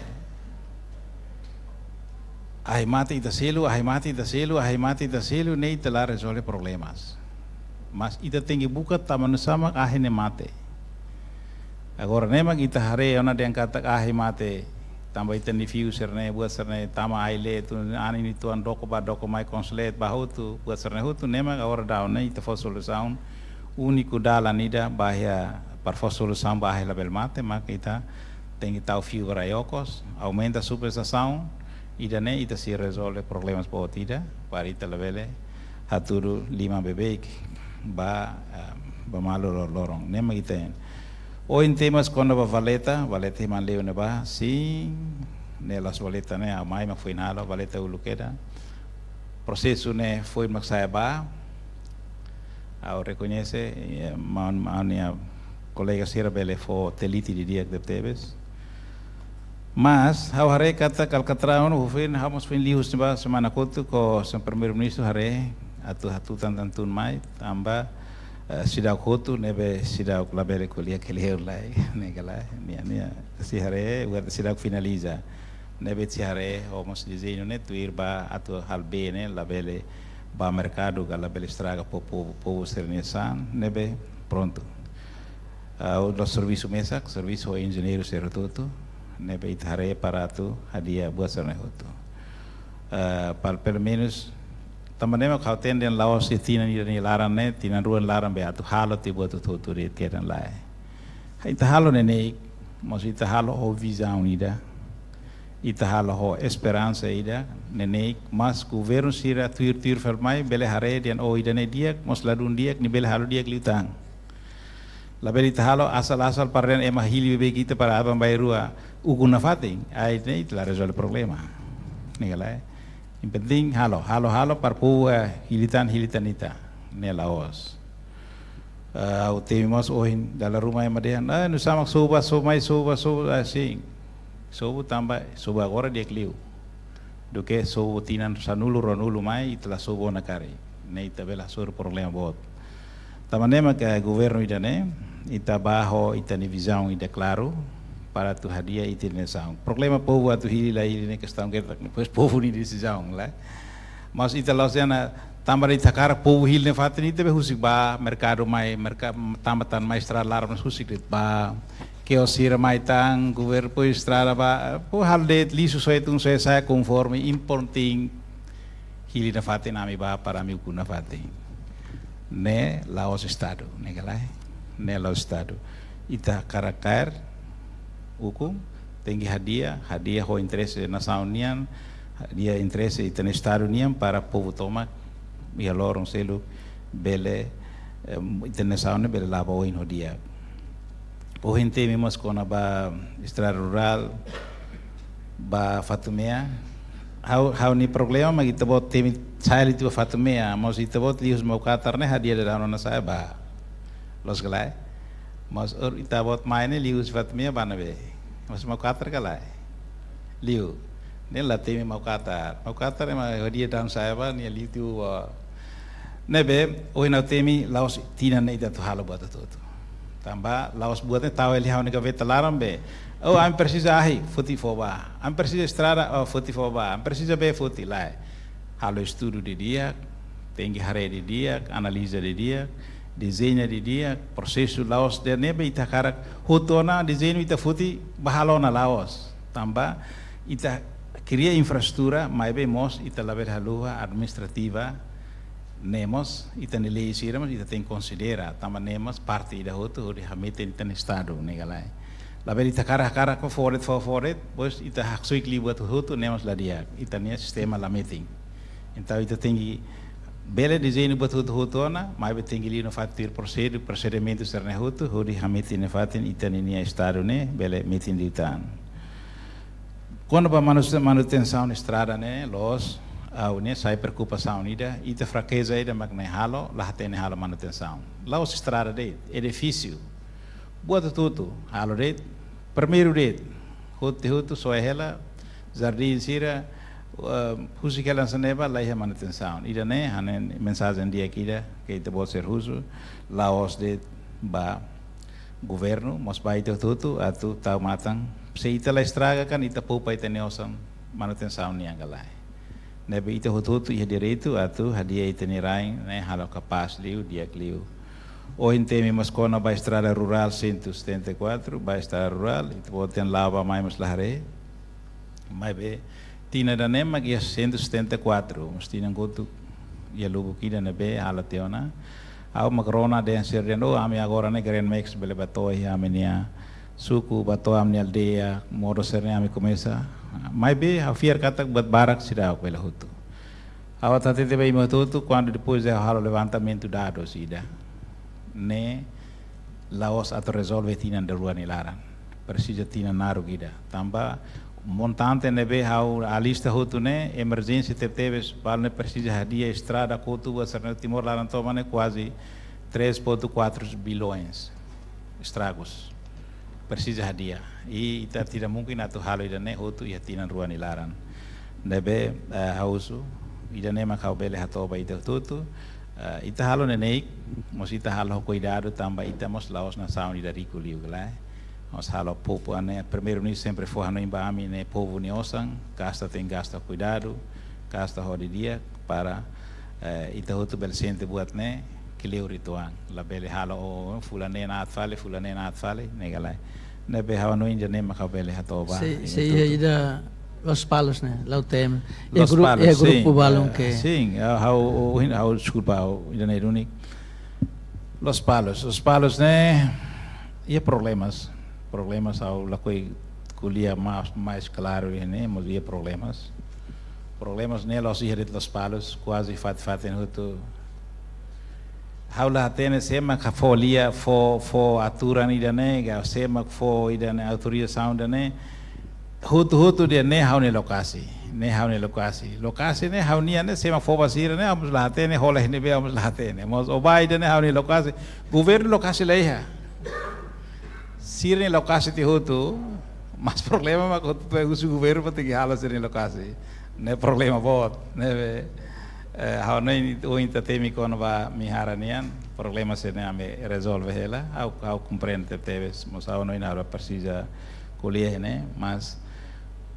Ahi mate ita selu, ahi mate ita selu, ahi mate ita selu, ne'e ita la rezolve problemas. Mas ita tenke buka tanba nusá mak ahi ne'e mate. Agora, ne'e mak ita haree ona dehan katak ahi mate, tanba ita-nia fiu sira-ne'e, buat sira-ne'e, tama ai-let, anin uitoan doko bá doko mai, konslet bá hotu, buat sira-ne'e hotu, ne'e mak agora daudaun ne'e ita fó solusaun úniku dalan ida ba iha Para fó solusaun ba ahi labele mate, mak ita tenke tau fiu rai okos, aumenta subestasaun, ida-ne'e ita sei rezolve problemas boot ida, para ita labele hatudu liman beibeik ba, eh, ba malu loroloron. Ne'e mak ita. Ohin temi mós kona-ba valeta, valeta Himanleu ne'ebá, sin, ne'e la'ós valeta ne'e, ha'u mai mak foin halo, valeta uluk kedas. Prosesu ne'e foin mak sa'e ba, ha'u rekoñese, eh, maun, maun nia kolega sira bele fó teliti didi'ak tebetebes. Mas, ha'u haree katak Alcatrão, no foin, ha'u mós foin liu husi ne'ebá semana kotuk, ho señór Primeiru-Ministru haree, atu hatutan tan tun mai, tanba, eh, seidauk hotu, ne'ebé seidauk labele ko'alia kleur lai, ne'e ka lae, nia, nia, sei haree, buat seidauk finaliza. Ne'ebé sei haree, ho mós dezeñu ne'e, tuir ba atu halo bee ne'e, labele ba merkadu, ka labele estraga po-, po-, povu sira-nia saan, ne'ebé prontu. Ah, o do servisu mesak, servisu ho enjeñeiru sira hotu-hotu, ne'ebé ita haree para atu hadi'a buat sira-ne'e hotu. Ah, para pelumenus, tanba ne'e mak ha'u hatene la'ós tinan ida nia laran ne'e, tinan rua nia laran be atu halo tiha buat hotu-hotu de'it, kedan lae. Ita halo neineik, mas ita halo ho vizaun ida. Ita halo ho esperansa ida, neineik, mas governu sira tuir-tuir fali mai, bele haree dehan, oh, ida-ne'e di'ak, mas ladún di'ak, nia bele halo di'ak liután. Labele ita halo asal-asal para dehan ema hili beibeik ita para aban-bainrua ukun nafatin. Ai, ne'e ita la rezolve problema. Ne'e ka lae. Yang penting halo, halo, halo para povu, eh, hili tan, hili tan ita. Ne'e la'ós. Eh, ha'u temi mós ohin, dala ruma ema dehan, ah, nusá mak sobu, sobu mai, sobu, sobu, ah, sin. Sobu tanba, sobu agora di'ak liu. Duké sobu tinan sanulu, ruanulu mai, ita la sobu ona karik. Ne'e ita bele hasoru problema boot. Tanba ne'e mak governu ida-ne'e, ita bá ho ita-nia vizaun ida klaru, para atu hadi'a ita-nia nasaun. Problema povu atu hili la hili ne'e kestaun ketak, depois povu nia desizaun lae. Mas ita la'ós dehan, tanba ita hakarak povu hili nafatin, ita be husik bá, merkadu mai, merka-, tanba tan mai estrada laran, mas husik de'it bá. Kios sira mai tan, governu poi estrada bá, poi halo de'it lixu soe tun soe sa'e konforme, importante hili nafatin ami bá para ami ukun nafatin. Ne'e la'ós Estadu, ne'e ka lae? Ne'e la'ós Estadu. Ita hakarak kaer ukun, tenke hadi'a, hadi'a ho interese nasaun nian, hadi'a interese ita-nia Estadu nian para povu tomak iha loron seluk bele, em, ita-nia nasaun ne'e bele la'o ba oin ho di'ak. Ohin temi mós kona-ba estrada rurál, ba Fatumea. Ha'u, ha'u-nia problema mak ita-boot temi sa'e liu tiha ba Fatumea, mas ita-boot liuhusi Maukatar ne'e hadi'a daudaun ona sa'e ba. Loos ka lae? Mas ohin ita-boot mai ne'e liuhusi Fatumea ba ne'ebé? Mas Maukatar ka lae? Liu. Ne'e la temi Maukatar. Maukatar ema hadi'a daudaun sa'e ba, nia liu tiha ba. Ne'ebé, ohin ha'u temi la'ós tinan ne'e ita atu halo buat hotu-hotu. Tanba la'ós buat ne'e tau hela iha ha'u-nia gaveta laran be. Oh, ami presiza ahi, foti fó bá. Ami presiza estrada, oh, foti fó bá. Ami presiza bee, foti, lae. Halo estudu didi'ak, tenke haree didi'ak, analiza didi'ak, dezeña didi'ak, prosesu la'ós dehan ne'ebé ita hakarak hotu ona dezeñu ita foti bá halo ona, la'ós. Tanba ita kria infraestrutura, maibé mós ita labele haluha administrativa, ne'e mós ita-nia lei sira mós ita tenke konsidera, tanba ne'e mós parte ida hotu hodi hametin ita-nia Estadu, ne'e ka lae? Labele ita hakarak-hakarak fó fó de'it, fó fó de'it, depois ita haksoit liu buat hotu-hotu, ne'e mós la di'ak, ita-nia sistema la metin. Entaun ita tenke bele dezeña buat hotu-hotu ona, maibé tenke liu nafatin tuir prosedu, prosedimentu sira-ne'e hotu, hodi hametin nafatin ita-nia Estadu ne'e bele metin liután. Kona-ba manus-, manutensaun estrada ne'e, loos, ha'u-nia sai preokupasaun ida, ita frakeza ida mak ne'e halo, la hatene halo manutensaun. La'ós estrada de'it, edifísiu. Buat hotu-hotu, halo de'it, primeiru de'it, hotu-hotu soe hela, jardín sira, eh, husik hela hanesan ne'ebá, la iha manutensaun. Ida-ne'e, hanesan mensajen di'ak ida, ke ita-boot sira husu, la'ós de'it ba governu, mas ba ita hotu-hotu, atu tau matan. Se ita la estraga kan, ita poupa ita-nia osan manutensaun nian ka lae. Ne'ebé ita hotu-hotu iha direitu atu hadi'a ita-nia rain ne'e halo kapás liu, di'ak liu. Ohin temi mós kona-ba estrada rurál cento e setenta e quatro, ba estrada rurál, ita-boot dehan la'o bá mai mós la haree. Maibé, tinan ida-ne'e mak iha cento e setenta e quatro, mas tinan kotuk iha lubuk ida ne'ebé halo tiha ona. Ha'u mak rona dehan sira dehan, oh, ami agora ne'e Greenmax bele bá to'o iha ami-nia suku, bá to'o ami-nia aldeia, modo sira-ne'e ami komesa. Maibé ha'u fiar katak buat barak seidauk bele hotu. Ha'u hatete ba imi hotu-hotu, kuandu depois de halo levantamentu dadus ida-ne'e, la'ós atu rezolve tinan rua nia laran. Presiza tinan naruk ida. Tanba montante ne'ebé ha'u alista hotu ne'e, emerjénsia tebetebes, balu ne'e presiza hadi'a estrada, kotu, buat sira-ne'e, Timor laran tomak ne'e kuaze três ponto quatro bilhões estragus. Presiza hadi'a. I ita tidak mungkin atu halo ida-ne'e hotu iha tinan rua nia laran. Ne'ebé, eh, ha'u husu, ida-ne'e mak ha'u bele hato'o ba ita hotu-hotu, eh, ita halo neineik, mós ita halo ho kuidadu tanba ita mós la'ós nasaun ida riku liu ka lae. Mós halo povu ne'e, Primeiru-Ministru sempre fó hanoin ba ami ne'e povu nia osan, gasta tenke gasta kuidadu, gasta ho di'ak para, eh, ita hotu bele sente buat ne'e kleur uitoan. Labele halo, oh, fulan ne'e aat fali, fulan ne'e aat fali, ne'e ka lae. Ne'ebé ha'u hanoin ida-ne'e mak ha'u bele hato'o ba. Sei, ita sei, hotu-hotu. Ida Lospalos ne'e, la'o temi. Iha gru-, Lospalos, iha grupu, sin, balun, eh, ke. Sin, ha'u, ha'u, ha'u, ha'u, deskulpa, ha'u ida-ne'e duni. Lospalos, Lospalos ne'e, iha problemas. Problemas ha'u lakohi ko'alia mais, mais klaru iha ne'e, mas iha problemas. Problemas ne'e la'ós iha de'it Lospalos, kuaze fatin-fatin hotu. Ha'u la hatene sé mak fó lia, fó, fó aturan ida-ne'e, ka sé mak fó ida-ne'e, autorizasaun ida-ne'e. Hotu-hotu dehan ne'e ha'u-nia lokasi, ne'e ha'u-nia lokasi. Lokasi ne'e ha'u-nian ne'e, sé mak fó ba sira ne'e, ha'u mós la hatene, hola iha ne'ebé ha'u mós la hatene. Mas ó bá ida-ne'e ha'u-nia lokasi, governu lokasi la iha. Sira-nia lokasi tiha hotu, mas problema mak hotu-hotu husu governu para tenke halo sira-nia lokasi. Ne'e problema boot, ne'ebé, eh, ha'u hanoin ohin ita temi kona-ba Mihara nian, problema sira-ne'e ami rezolve hela, ha'u, ha'u komprende tebes, mas ha'u hanoin ha'u presiza ko'alia iha ne'e, mas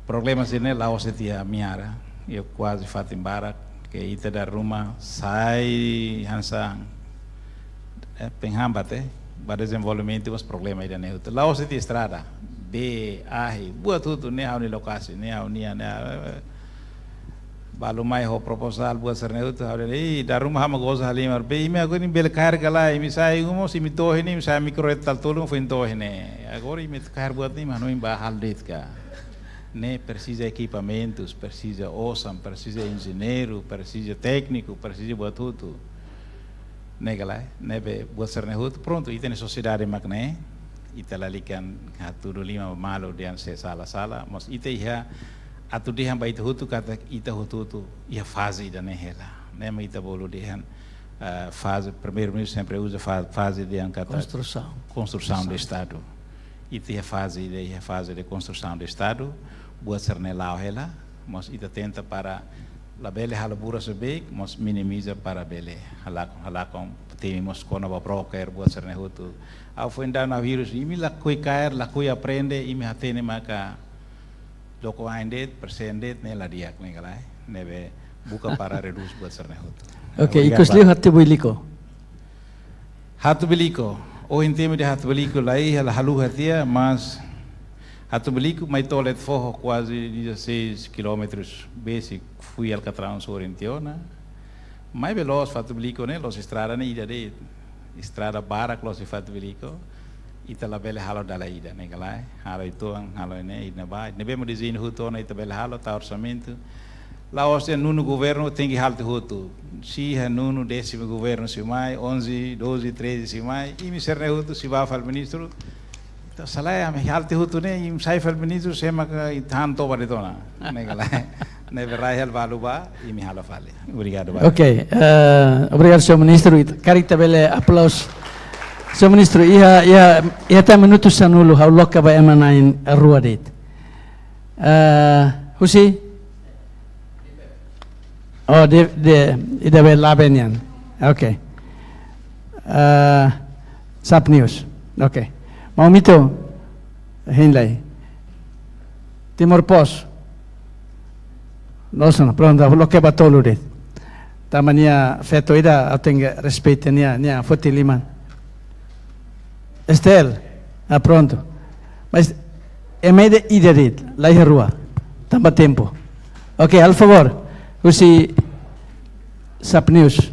problema sira-ne'e la'ós de'it iha Mihara, iha kuaze fatin barak, ke ita dala ruma sai hanesan, eh, penghambat, eh, ba dezenvolvimentu mós problema ida-ne'e hotu. La'ós de'it estrada, bee, ahi, buat hotu ne'e ha'u-nia lokasi, ne'e ha'u-nian, ne'e, eh, balu mai ho proposal buat sira-ne'e hotu, ha'u dehan, "Ih, dala ruma ha'u mak goza halimar, be, imi agora imi bele kaer ka lae, imi sai uma, se imi to'o iha ne'e, imi sai mikro etal tolu, foin to'o iha ne'e. Agora imi kaer buat ne'e, imi hanoin bá halo de'it ka." Ne'e presiza ekipamentus, presiza osan, presiza enjeñeiru, presiza tékniku, presiza buat hotu. Ne'e ka lae, ne'ebé buat sira-ne'e hotu, prontu, ita-nia sosiedade mak ne'e, ita lalika hatudu liman ba malu dehan sé sala-sala, mas ita iha atu dehan ba ita hotu katak ita hotu-hotu iha faze ida-ne'e hela. Ne'e mak ita bolu dehan, ah, faze, Primeiru-Ministru sempre uza fa-, faze dehan katak konstrusaun. Konstrusaun de Estadu. Ita iha faze ida, iha faze de konstrusaun de Estadu, buat sira-ne'e la'o hela, mas ita tenta para labele halo buras beibeik, mas minimiza para bele halakon, halakon temi mós kona-ba broker, buat sira-ne'e hotu. Ha'u foin daudaun ha'u hirus, imi lakohi kaer, lakohi aprende, imi hatene maka loko ain de'it, persen de'it, ne'e la di'ak, ne'e ka lae, ne'ebé buka para redús buat sira-ne'e hotu. Oke, obrigadu, ikus liu Pak. Hatubuilico. Hatubuilico. Ohin temi dehan Hatubuilico la iha, la haluha tiha, mas Hatubuilico mai to'o Letefoho kuaze dezasseis kilómetrus, besik fui Alcatrão sorin tiha ona. Maibé la'ós Hatubuilico ne'e, la'ós estrada ne'e ida de'it. Estrada barak la'ós iha Hatubuilico. Ita labele halo dala ida, ne'e ka lae. Halo uitoan, halo ne'e, ida-ne'ebá. Ne'ebé mak dezeñu hotu ona ita bele halo, tau orsamentu. La'ós dehan nonu governu tenke halo tiha hotu. Se iha nonu, désimu governu sei mai, onze, doze, treze sei mai, imi sira-ne'e hotu sei bá fali ministru. Entaun, se lae ami halo tiha hotu ne'e, imi sai fali ministru, sé mak ita han toba de'it ona. Ne'e ka lae. Ne'ebé rai hela balu bá, imi halo fali. Obrigadu, barak. Oke, eh, obrigadu, señór ministru. It-, karik ita bele aplauzu. Señór ministru, iha, iha, iha tan minutu sanulu, ha'u loke ba ema na'in rua de'it. Eh, husi? Oh, de, de, ida be Labe nian. Oke. Eh, Sap News. Oke. Maun Mito, hein lai. Timor Post. Loos ona, prontu, loke ba tolu de'it. Tanba nia feto ida, ha'u tenke respeita nia, nia foti liman. Estel, ah, prontu. Mas ema ida de'it, la iha rua. Tanba tempu. Oke, halo favór. Husi Sap News.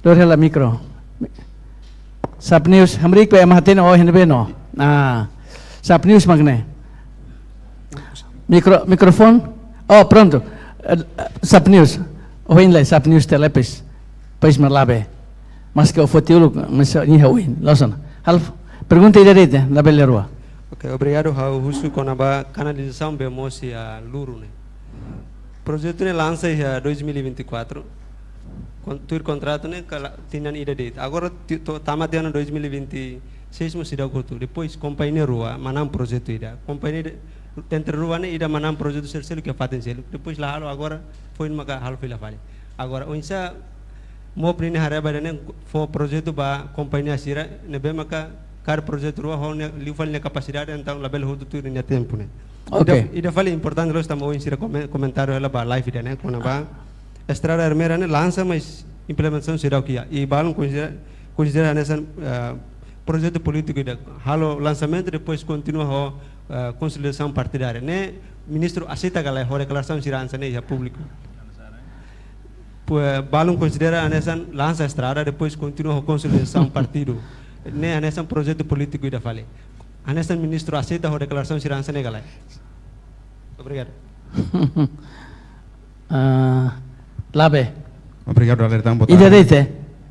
Dor hela mikro. Sap News, hamriik be ema hatene ohin be no. Ah, Sap News mak ne'e. Mikro, mikrofone. Oh, pronto. Eh, Sap News. Ohin lai Sap News telepis. Pais malabe. Maske o foti uluk, mas ni ha ohin. Loos ona. Halo pergunta ida de'it, labele rua. Ok, obrigadu. Ha'u husu kona-ba kanalizasaun be mosi a luru ne'e. Projetu ne'e lansa iha dois mil e vinte e quatro. Kon-, tuir kontratu ne'e kala tinan ida de'it. Agora ti-, to'o tama tinan dois mil e vinte e seis mós seidauk hotu. Depois kompañia rua manán projetu ida. Kompañia ida, entre rua ne'e ida manán projetu sel-, seluk iha fatin seluk. Depois la halo, agora foin maka halo fila fali. Agora oinsá MOP ninia haree ba ida-ne'e, fó projetu ba kompañia sira ne'ebé maka kaer projetu rua ho nia liu fali nia kapasidade, entaun labele hotu tuir ninia tempu ne'e. Ok. Ida, ida fali importante loos tanba ohin sira komen-, komentáriu hela ba live ida-ne'e, kona-ba estrada Ermera ne'e lansa, mas implementasaun seidauk iha. I balun konsidera, konsidera hanesan, eh, projetu polítiku ida. Halo lansamentu, depois kontinua ho, eh, konsolidasaun partidária. Ne'e ministru aseita ka lae ho deklarasaun sira hanesan ne'e iha públiku? Pue, balun konsidera hanesan lansa estrada, depois kontinua ho konsolidasaun partidu. Ne'e hanesan projetu polítiku ida fali. Hanesan ministru aseita ho deklarasaun sira hanesan ne'e ka lae? Obrigadu. Ah, labe. Obrigadu, Alertan. Boa tarde. Ida de'it, eh?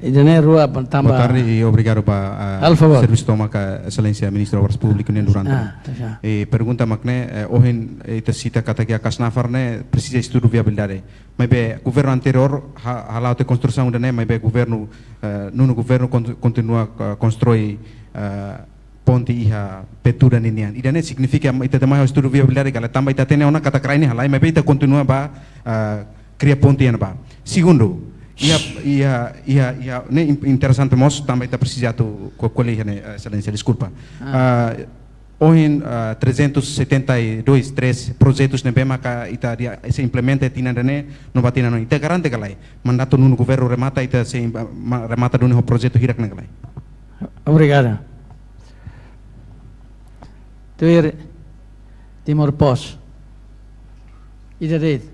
Ida-ne'e rua tanba. Boa tarde i obrigadu ba, ah, halo favór, servisu tomak Exelénsia Ministru Obras Públikas nian durante. Ah, tá já. I pergunta mak ne'e, eh, ohin, eh, ita sita katak iha Kasnafar ne'e presiza estudu viabilidade. Maibé governu anteriór ha-, hala'o tiha konstrusaun ida-ne'e, maibé governu, eh, nonu governu kon-, kontinua, eh, konstrui, eh, ponte iha Petuda ninian. Ida-ne'e signifika ita tenke mai ho estudu viabilidade ka lae, tanba ita hatene ona katak rai ne'e halai, maibé ita kontinua ba, ah, kria ponte iha ne'ebá. Segundu, iha, iha, iha, iha, ne'e in-, interesante mós, tanba ita presiza atu ko-, ko'alia iha ne'e, eh, Exelénsia, deskulpa. Ah. Ah, ohin, ah, trezentos e setenta e dois, três projetus ne'ebé maka ita di'ak sei implementa tinan ida-ne'e, no ba tinan oin. Ita garante ka lae, mandatu nonu governu remata, ita sei, ah, ma-, remata duni ho projetu hirak ne'e ka lae? Obrigadu. Tuir Timor Post. Ida de'it.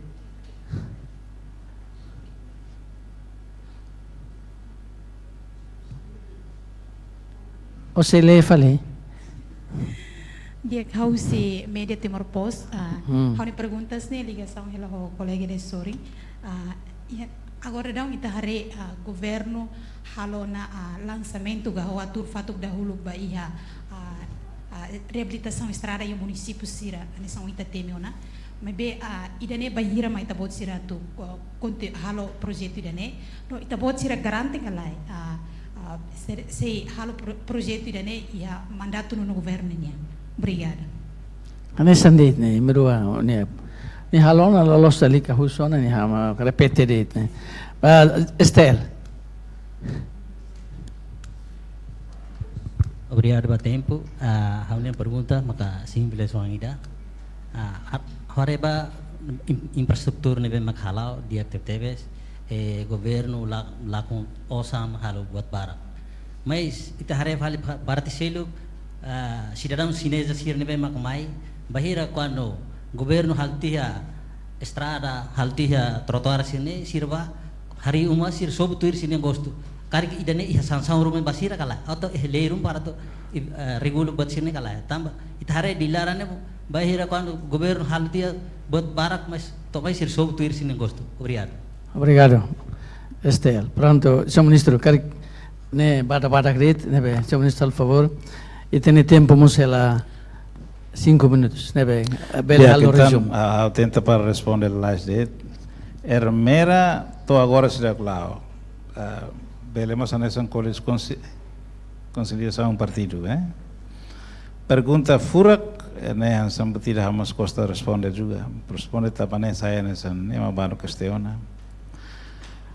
Ó sei lee fali. Di'ak, ha'u husi média Timor Post, ah, hmm, ha'u-nia perguntas ne'e ligasaun hela ho kolega ida sorin. Ah, iha, agora daudaun ita haree, ah, governu halo ona, ah, lansamentu ka ho atu fatuk dahuluk ba iha, ah, ah, reabilitasaun estrada iha munisípiu sira, hanesan ita temi ona. Maibé, ah, ida-ne'e bainhira mak ita-boot sira atu, ah, konti-, halo projetu ida-ne'e. No ita-boot sira garante ka lae, ah, ah, sei, sei halo pro-, projetu ida-ne'e iha mandatu nonu governu nian? Obrigadu. Hanesan de'it ne'e, númeru a, ne'e, ne'e halo ona loloos, lalika husu ona, ne'e ha'u mak repete de'it ne'e. Ah, Estel. Obrigadu ba tempu. Ah, ha'u-nia pergunta maka simples oan ida. Ah, har-, haree ba in-, infraestrutura ne'ebé mak hala'o di'ak tebetebes, eh, governu la-, lakon osan halo buat barak. Mas ita haree fali ba-, parte seluk, ah, sidadaun xineza sira ne'ebé mak mai, bainhira kuandu governu halo tiha estrada, halo tiha trotoar sira-ne'e, sira bá harii uma, sira sobu tuir sira-nia gostu. Karik ida-ne'e iha sansaun ruma ba sira ka lae? Atau iha lei ruma para atu, eh, regula buat sira-ne'e ka lae? Tanba ita haree di laran ne'e, bainhira kuandu governu halo tiha buat barak, mas to'o mai sira sobu tuir sira-nia gostu. Obrigadu. Obrigadu, Estel. Pronto, señór ministru, karik ne'e badak-badak de'it, ne'ebé, señór ministru, por favór. Ita-nia tempu mós hela cinco minutos, ne'ebé, bele halo resumu. Di'ak, entaun, ah, ha'u tenta para responde lalais de'it. Ermera to'o agora seidauk la'o. Ah, bele mós hanesan ko'alia konsi-, konsolidasaun partidu, eh? Pergunta furak, eh, ne'e hanesan buat ida ha'u mós gosta responde juga. Responde tanba ne'e sai hanesan ne'e ema balu kestiona.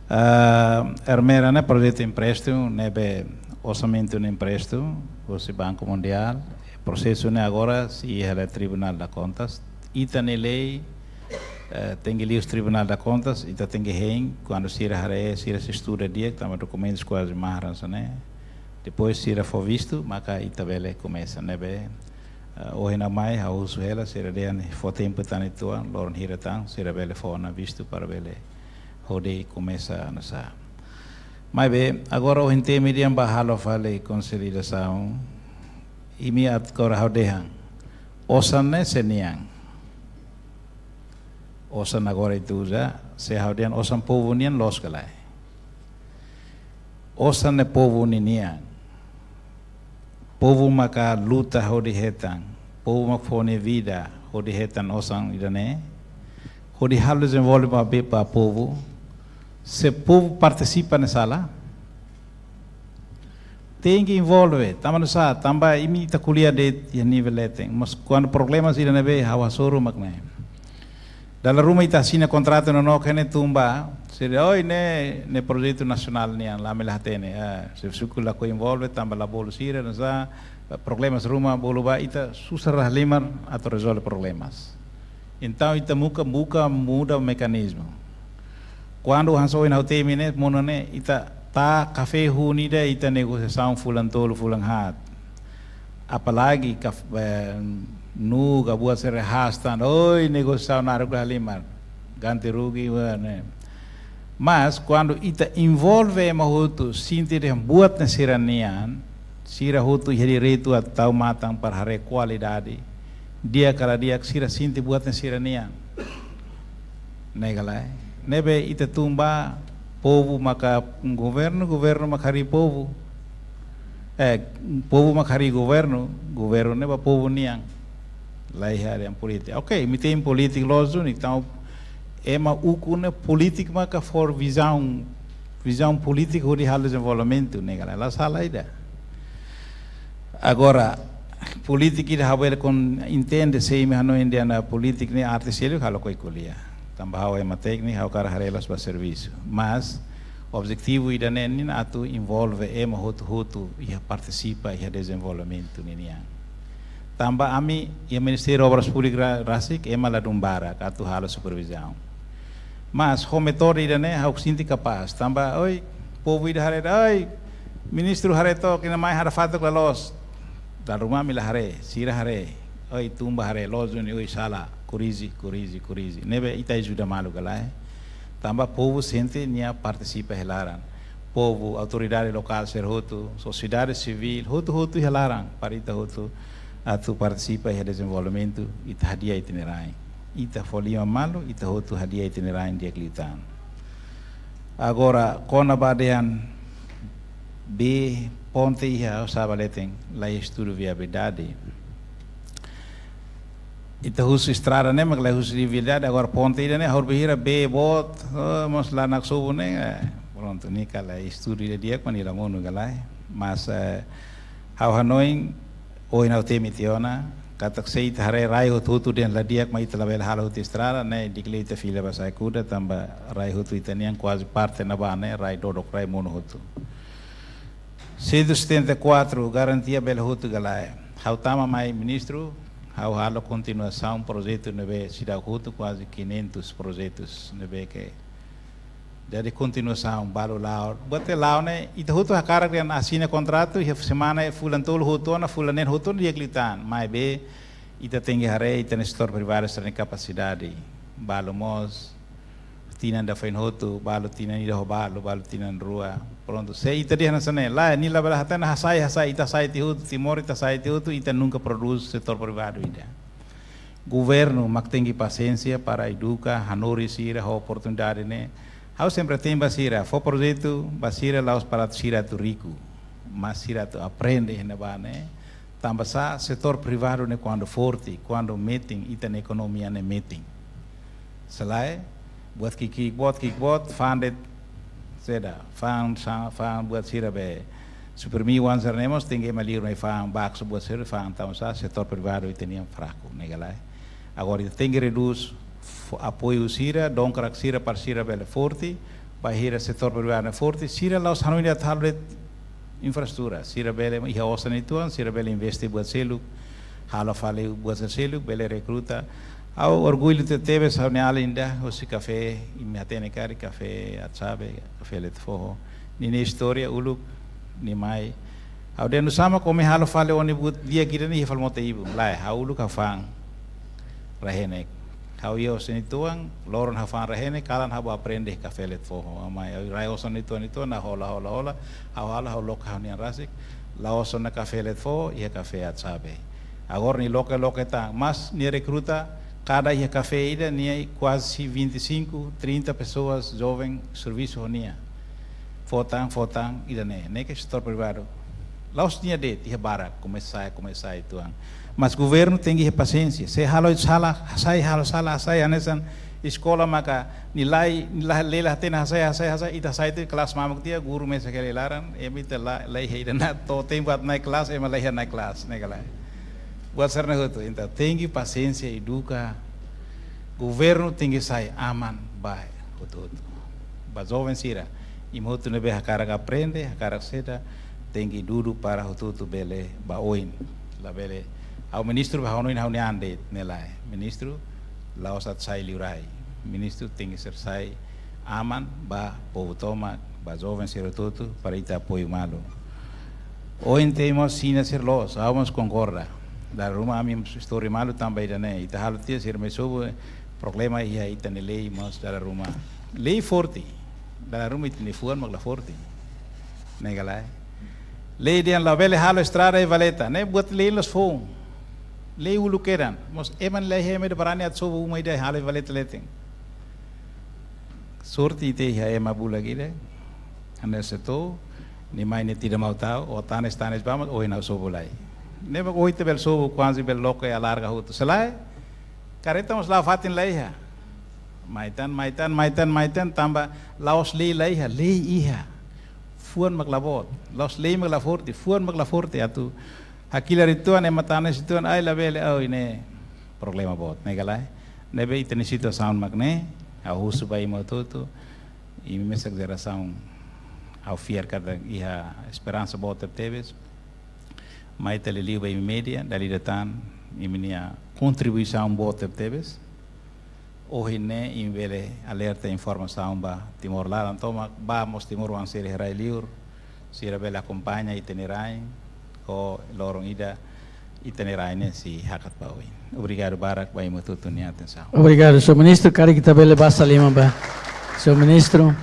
Ah, Ermera ne'e projetu empréstimu, ne'ebé orsamentu ne'e empréstimu, husi Banku Mundiál. Prosesu ne'e agora sei iha Tribunál de Contas. Ita-nia lei, eh, tenke liu Tribunál de Contas, ita tenke hein, kuandu sira haree, sira sei estuda di'ak, tanba dokumentus kuaze mahar hanesan ne'e. Depois sira fó vistu, maka ita bele komesa ne'ebé. Eh, ohin ha'u mai, ha'u husu hela, sira dehan fó tempu tan uitoan, loron hira tan, sira bele fó ona vistu para bele hodi komesa hanesan. Maibé, agora ohin temi dehan ba halo fali konsolidasaun, imi atu kora ha'u dehan. Osan ne'e sé nian. Osan agora ita uza, se ha'u dehan osan povu nian loos ka lae. Osan ne'e povu ninian. Povu maka luta hodi hetan. Povu maka fó nia vida hodi hetan osan ida-ne'e. Hodi halo dezenvolve ba be ba povu. Se povu partisipa ne'e sala. Tenke envolve, tanba nu'usá, tanba imi ita ko'alia de'it iha nivel leten. Mas kuandu problema sira ne'ebé ha'u hasoru mak ne'e. Dala ruma ita asina kontratu no no kene tumba, sira, oi, ne'e, ne'e projetu nasionál nian, la ami la hatene, ah, sira suku la ko envolve, tanba la bolu sira, nu'usá, problemas ruma, bolu ba, ita susar halimar atu rezolve problemas. Entaun, ita muka, buka muda mekanizmu. Kuandu hanesan ohin ha'u temi ne'e, monu ne'e, ita ta kafé hun ida, ita negosiasaun fulan tolu, fulan haat. Apalagi kaf-, eh, nu ka buat sira haas tan, oi, negosiasaun naruk halimar. Ganti rugi, wah, ne'e. Mas, kuandu ita envolve ema hotu, sente dehan buat ne'e sira nian, sira hotu iha direitu atu tau matan para haree kualidade. Di'ak ka la di'ak, sira sente buat ne'e sira nian. Ne'e ka lae. Ne'ebé ita tun ba povu maka governu, governu maka harii povu. Eh, povu maka harii governu, governu ne'e ba povu nian. La iha dehan polítika. Oke, imi temi polítika loos duni, entaun ema ukun ne'e polítika maka fó vizaun, vizaun polítika hodi halo dezenvolvimentu, ne'e ka lae, la sala ida. Agora, polítika ida ha'u bele kon entende se imi hanoin dehan polítika ne'e arte seluk halo koi ko'alia. Tanba ha'u ema tékniku, ha'u hakarak haree loos ba servisu. Mas, objetivu ida-ne'e nian atu envolve ema hotu-hotu iha partisipa iha dezenvolvimentu ninian. Tanba ami iha Ministériu Obras Públikas ra-, rasik, ema ladún barak atu halo supervizaun. Mas, ho métodu ida-ne'e, ha'u sente kapás. Tanba, oi, povu ida haree, oi, ministru haree took, nia mai hada fatuk la loos. Dala ruma ami la haree, sira haree. Oi, tun ba haree, loos duni, oi, sala, korrije, korrije, korrije. Ne'ebé ita ajuda malu ka lae. Tanba povu sente nia partisipa iha laran. Povu, autoridade lokál sira hotu, sosiedade sivíl, hotu-hotu iha laran, para ita hotu atu partisipa iha dezenvolvimentu, ita hadi'a ita-nia rain. Ita fó liman malu, ita hotu hadi'a ita-nia rain di'ak liután. Agora, kona-ba dehan bee ponte iha Orsaba leten, la iha estudu viabilidade. Ita husu estrada ne'e, mak la husu viabilidade, agora ponte ida-ne'e, ha'u bainhira bee boot, oh, mós la naksobu ne'e, eh, prontu, ne'e ka lae estudu ida di'ak, mak nia la monu ka lae. Mas, eh, ha'u hanoin, ohin ha'u temi tiha ona, katak se ita haree rai hotu-hotu dehan la di'ak, mak ita labele halo hotu estrada, ne'e di'ak liu ita fila ba sai kuda, tanba rai hotu ita-nian kuaze parte ne'ebá ne'e, rai dodok, rai monu hotu. Cento e setenta e quatro, garantia bele hotu ka lae. Ha'u tama mai ministru, ha'u halo kontinuasaun projetu ne'ebé seidauk hotu kuaze quinhentos projetus ne'ebé ke. Jadi kontinuasaun balu la'o. Buat ne'e la'o ne'e, ita hotu hakarak dehan asina kontratu, iha semana fulan tolu hotu ona, fulan neen hotu ona di'ak liután. Maibé, ita tenke haree, ita-nia setór privadu sira-nia kapasidade. Balu mós, tinan ida foin hotu, balu tinan ida ho balu, balu tinan rua. Prontu, se ita dehan hanesan ne'e, lae, nia labele hatene hasai, hasai, ita hasai tiha hotu, Timor, ita hasai tiha hotu, ita nunka prodús setór privadu ida. Governu mak tenke pasiénsia para eduka, hanorin sira, ho oportunidade ne'e. Ha'u sempre hatene ba sira, fó projetu, ba sira la'ós para sira atu riku, mas sira atu aprende iha ne'ebá ne'e. Tanba sá, setór privadu ne'e kuandu forte, kuandu metin, ita-nia ekonomia ne'e metin. Se lae, buat ki'ik-ki'ik boot, ki'ik-ki'ik boot, fa'an de'it, saida, fa'an sa-, fa'an buat sira be, Supermi oan sira-ne'e mós tenke ema liur mai fa'an bakso buat sira, fa'an tanba sá, setór privadu ita-nian fraku, ne'e ka lae. Agora ita tenke redús fo-, apoiu sira, dongkrak sira para sira bele forte, bainhira setór privadu ne'e forte, sira la'ós hanoin de'it atu halo de'it infraestrutura, sira bele iha osan uitoan, sira bele investe buat seluk, halo fali buat seluk, bele rekruta. Ha'u orgullu tebes ha'u-nia alin ida, husi kafé, imi hatene karik, kafé Atsabe, kafé Letefoho. Ninia istória uluk, nia mai. Ha'u dehan nu'usá mak ó-nia halo fali ó-nia buat di'ak ida-ne'e iha fali mota ibun. Lae, ha'u uluk ha'u fa'an rai-henek. Ha'u iha osan uitoan, loron ha'u fa'an rai-henek, kalan ha'u bá aprende kafé leet foho. Amai, ha'u rai osan uitoan, uitoan, ha'u hola, hola, hola, ha'u halo, ha'u loke ha'u-nian rasik, la'ós ona kafé leet foho, iha kafé Atsabe. Agora nia loke, loke tan, mas nia rekruta, kada iha kafé ida, nia kuaze vinte e cinco, trinta pessoas, joven, servisu ho nia. Fó tan, fó tan, ida-ne'e, ne'e ke setór privadu. La'ós nia de'it, iha barak, komesa sai, komesa sai uitoan. Mas governu tenke iha pasiénsia. Se halo sala, sai halo sala, sai hanesan eskola maka nia la'o, nia la'o, la'o, la'o, tena hasai, hasai, hasai, ita sai tiha kelas mamuk tiha, guru mesak hela iha laran, ema ita la, la iha ida-ne'e, to'o tempu atu naik kelas, ema la iha naik kelas, ne'e ka lae. Buat sira-ne'e hotu, entaun tenke pasiénsia, eduka, governu tenke sai aman ba hotu-hotu. Ba joven sira, imi hotu ne'ebé hakarak aprende, hakarak saida, tenke dudu para hotu-hotu bele ba oin. Labele, ha'u ministru ba ha'u-nia oin ha'u-nia an de'it, ne'e lae. Ministru, la'ós atu sai liurai. Ministru tenke ser sai aman ba povu tomak, ba joven sira hotu-hotu, para ita apoiu malu. Ohin temi mós sira-ne'e sira loos, ha'u mós konkorda. Dala ruma ami mós istória malu tanba ida-ne'e, ita halo tiha sira mai sobu, problema iha ita-nia lei mós dala ruma. Lei forte, dala ruma ita-nia fuan mak la forte. Ne'e ka lae. Lei dehan labele halo estrada iha valeta, ne'e buat lei la'ós foun. Lei uluk kedan, mas ema la iha ema ida barani atu sobu uma ida halo iha valeta leten. Sorte ita iha ema bulak ida, hanesan to'o, nia mai nia tida mau tau, o tanis tanis ba mak, ohin ha'u sobu lai. Ne'e mak ohin ita bele sobu, kuandu bele loke alarga hotu. Se lae, kareta mós la'o fatin la iha. Mai tan, mai tan, mai tan, mai tan, tanba la'ós lei la iha, lei iha. Fuan mak la boot, la'ós lei mak la forte, fuan mak la forte atu hakilar uitoan, ema tanis uitoan, ai labele, oh, ne'e problema boot, ne'e ka lae. Ne'ebé ita-nia situasaun mak ne'e, ha'u husu ba imi hotu-hotu, imi mesak jerasaun, ha'u fiar katak iha esperansa boot tebetebes, mai ita liuliu ba imi média, dala ida tan, imi-nia kontribuisaun boot tebetebes, ohin ne'e imi bele alerta informasaun ba Timor laran tomak, ba mós timoroan sira iha rai-liur, sira bele akompaña ita-nia rain, ho loron ida ita-nia rain ne'e sei hakat ba oin. Obrigadu barak ba imi hotu-hotu nia atensaun. Obrigadu, señór ministru. Karik ita bele basa liman ba señór ministru.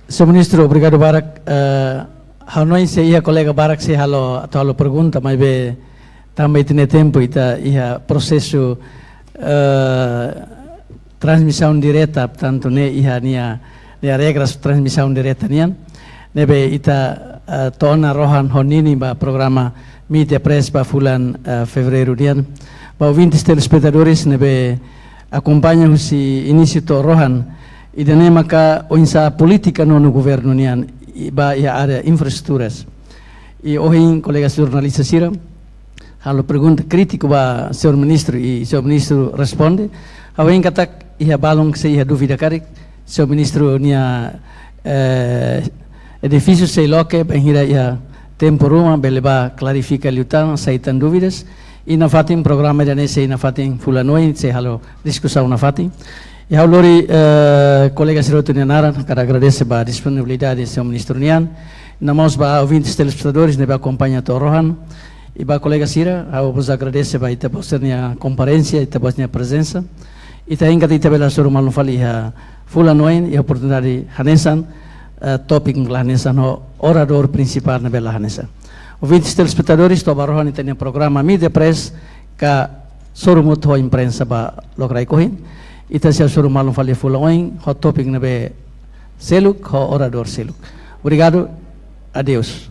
Señór ministru, obrigadu barak. Eh, ha'u hanoin sei iha kolega barak sei halo, atu halo pergunta, maibé tanba ita-nia tempu, ita iha prosesu, eh, transmisaun direta, portantu ne'e iha nia, nia regras transmisaun direta nian. Ne'ebé ita, eh, to'o ona rohan ho ninin ba programa Media Press ba fulan, eh, Fevereiru nian. Ba ouvintes telespetadores ne'ebé akompaña husi inísiu to'o rohan, ida-ne'e maka oinsá polítika nonu governu nian, i ba iha área infraestruturas. I ohin kolega jornalista sira halo pergunta krítiku ba señór ministru i señór ministru responde. Ha'u hein katak iha balun sei iha dúvida karik, señór ministru nia, eh, edifísiu sei loke, bainhira iha tempu ruma bele bá klarifika liután, sai tan dúvidas. I nafatin programa ida-ne'e sei nafatin fulan oin, sei halo diskusaun nafatin. I ha'u lori, eh, kolega sira hotu nia naran, hakarak agradese ba disponibilidade señór ministru nian. No mós ba ouvintes telespetadores ne'ebé akompaña to'o rohan. I ba kolega sira, ha'u mós agradese ba ita-boot sira-nia komparénsia, ita-boot sira-nia prezensa. Ita hein katak ita bele hasoru malu fali iha fulan oin, iha oportunidade hanesan, eh, tópiku la hanesan ho oradór prinsipál ne'ebé la hanesan. Ouvintes telespetadores, to'o ba rohan ita-nia programa Media Press, ka sorumutu ho imprensa ba lokraik ohin. Ita sei hasoru malu fali fulan oin, ho tópiku ne'ebé seluk, ho oradór seluk. Obrigadu, adeus.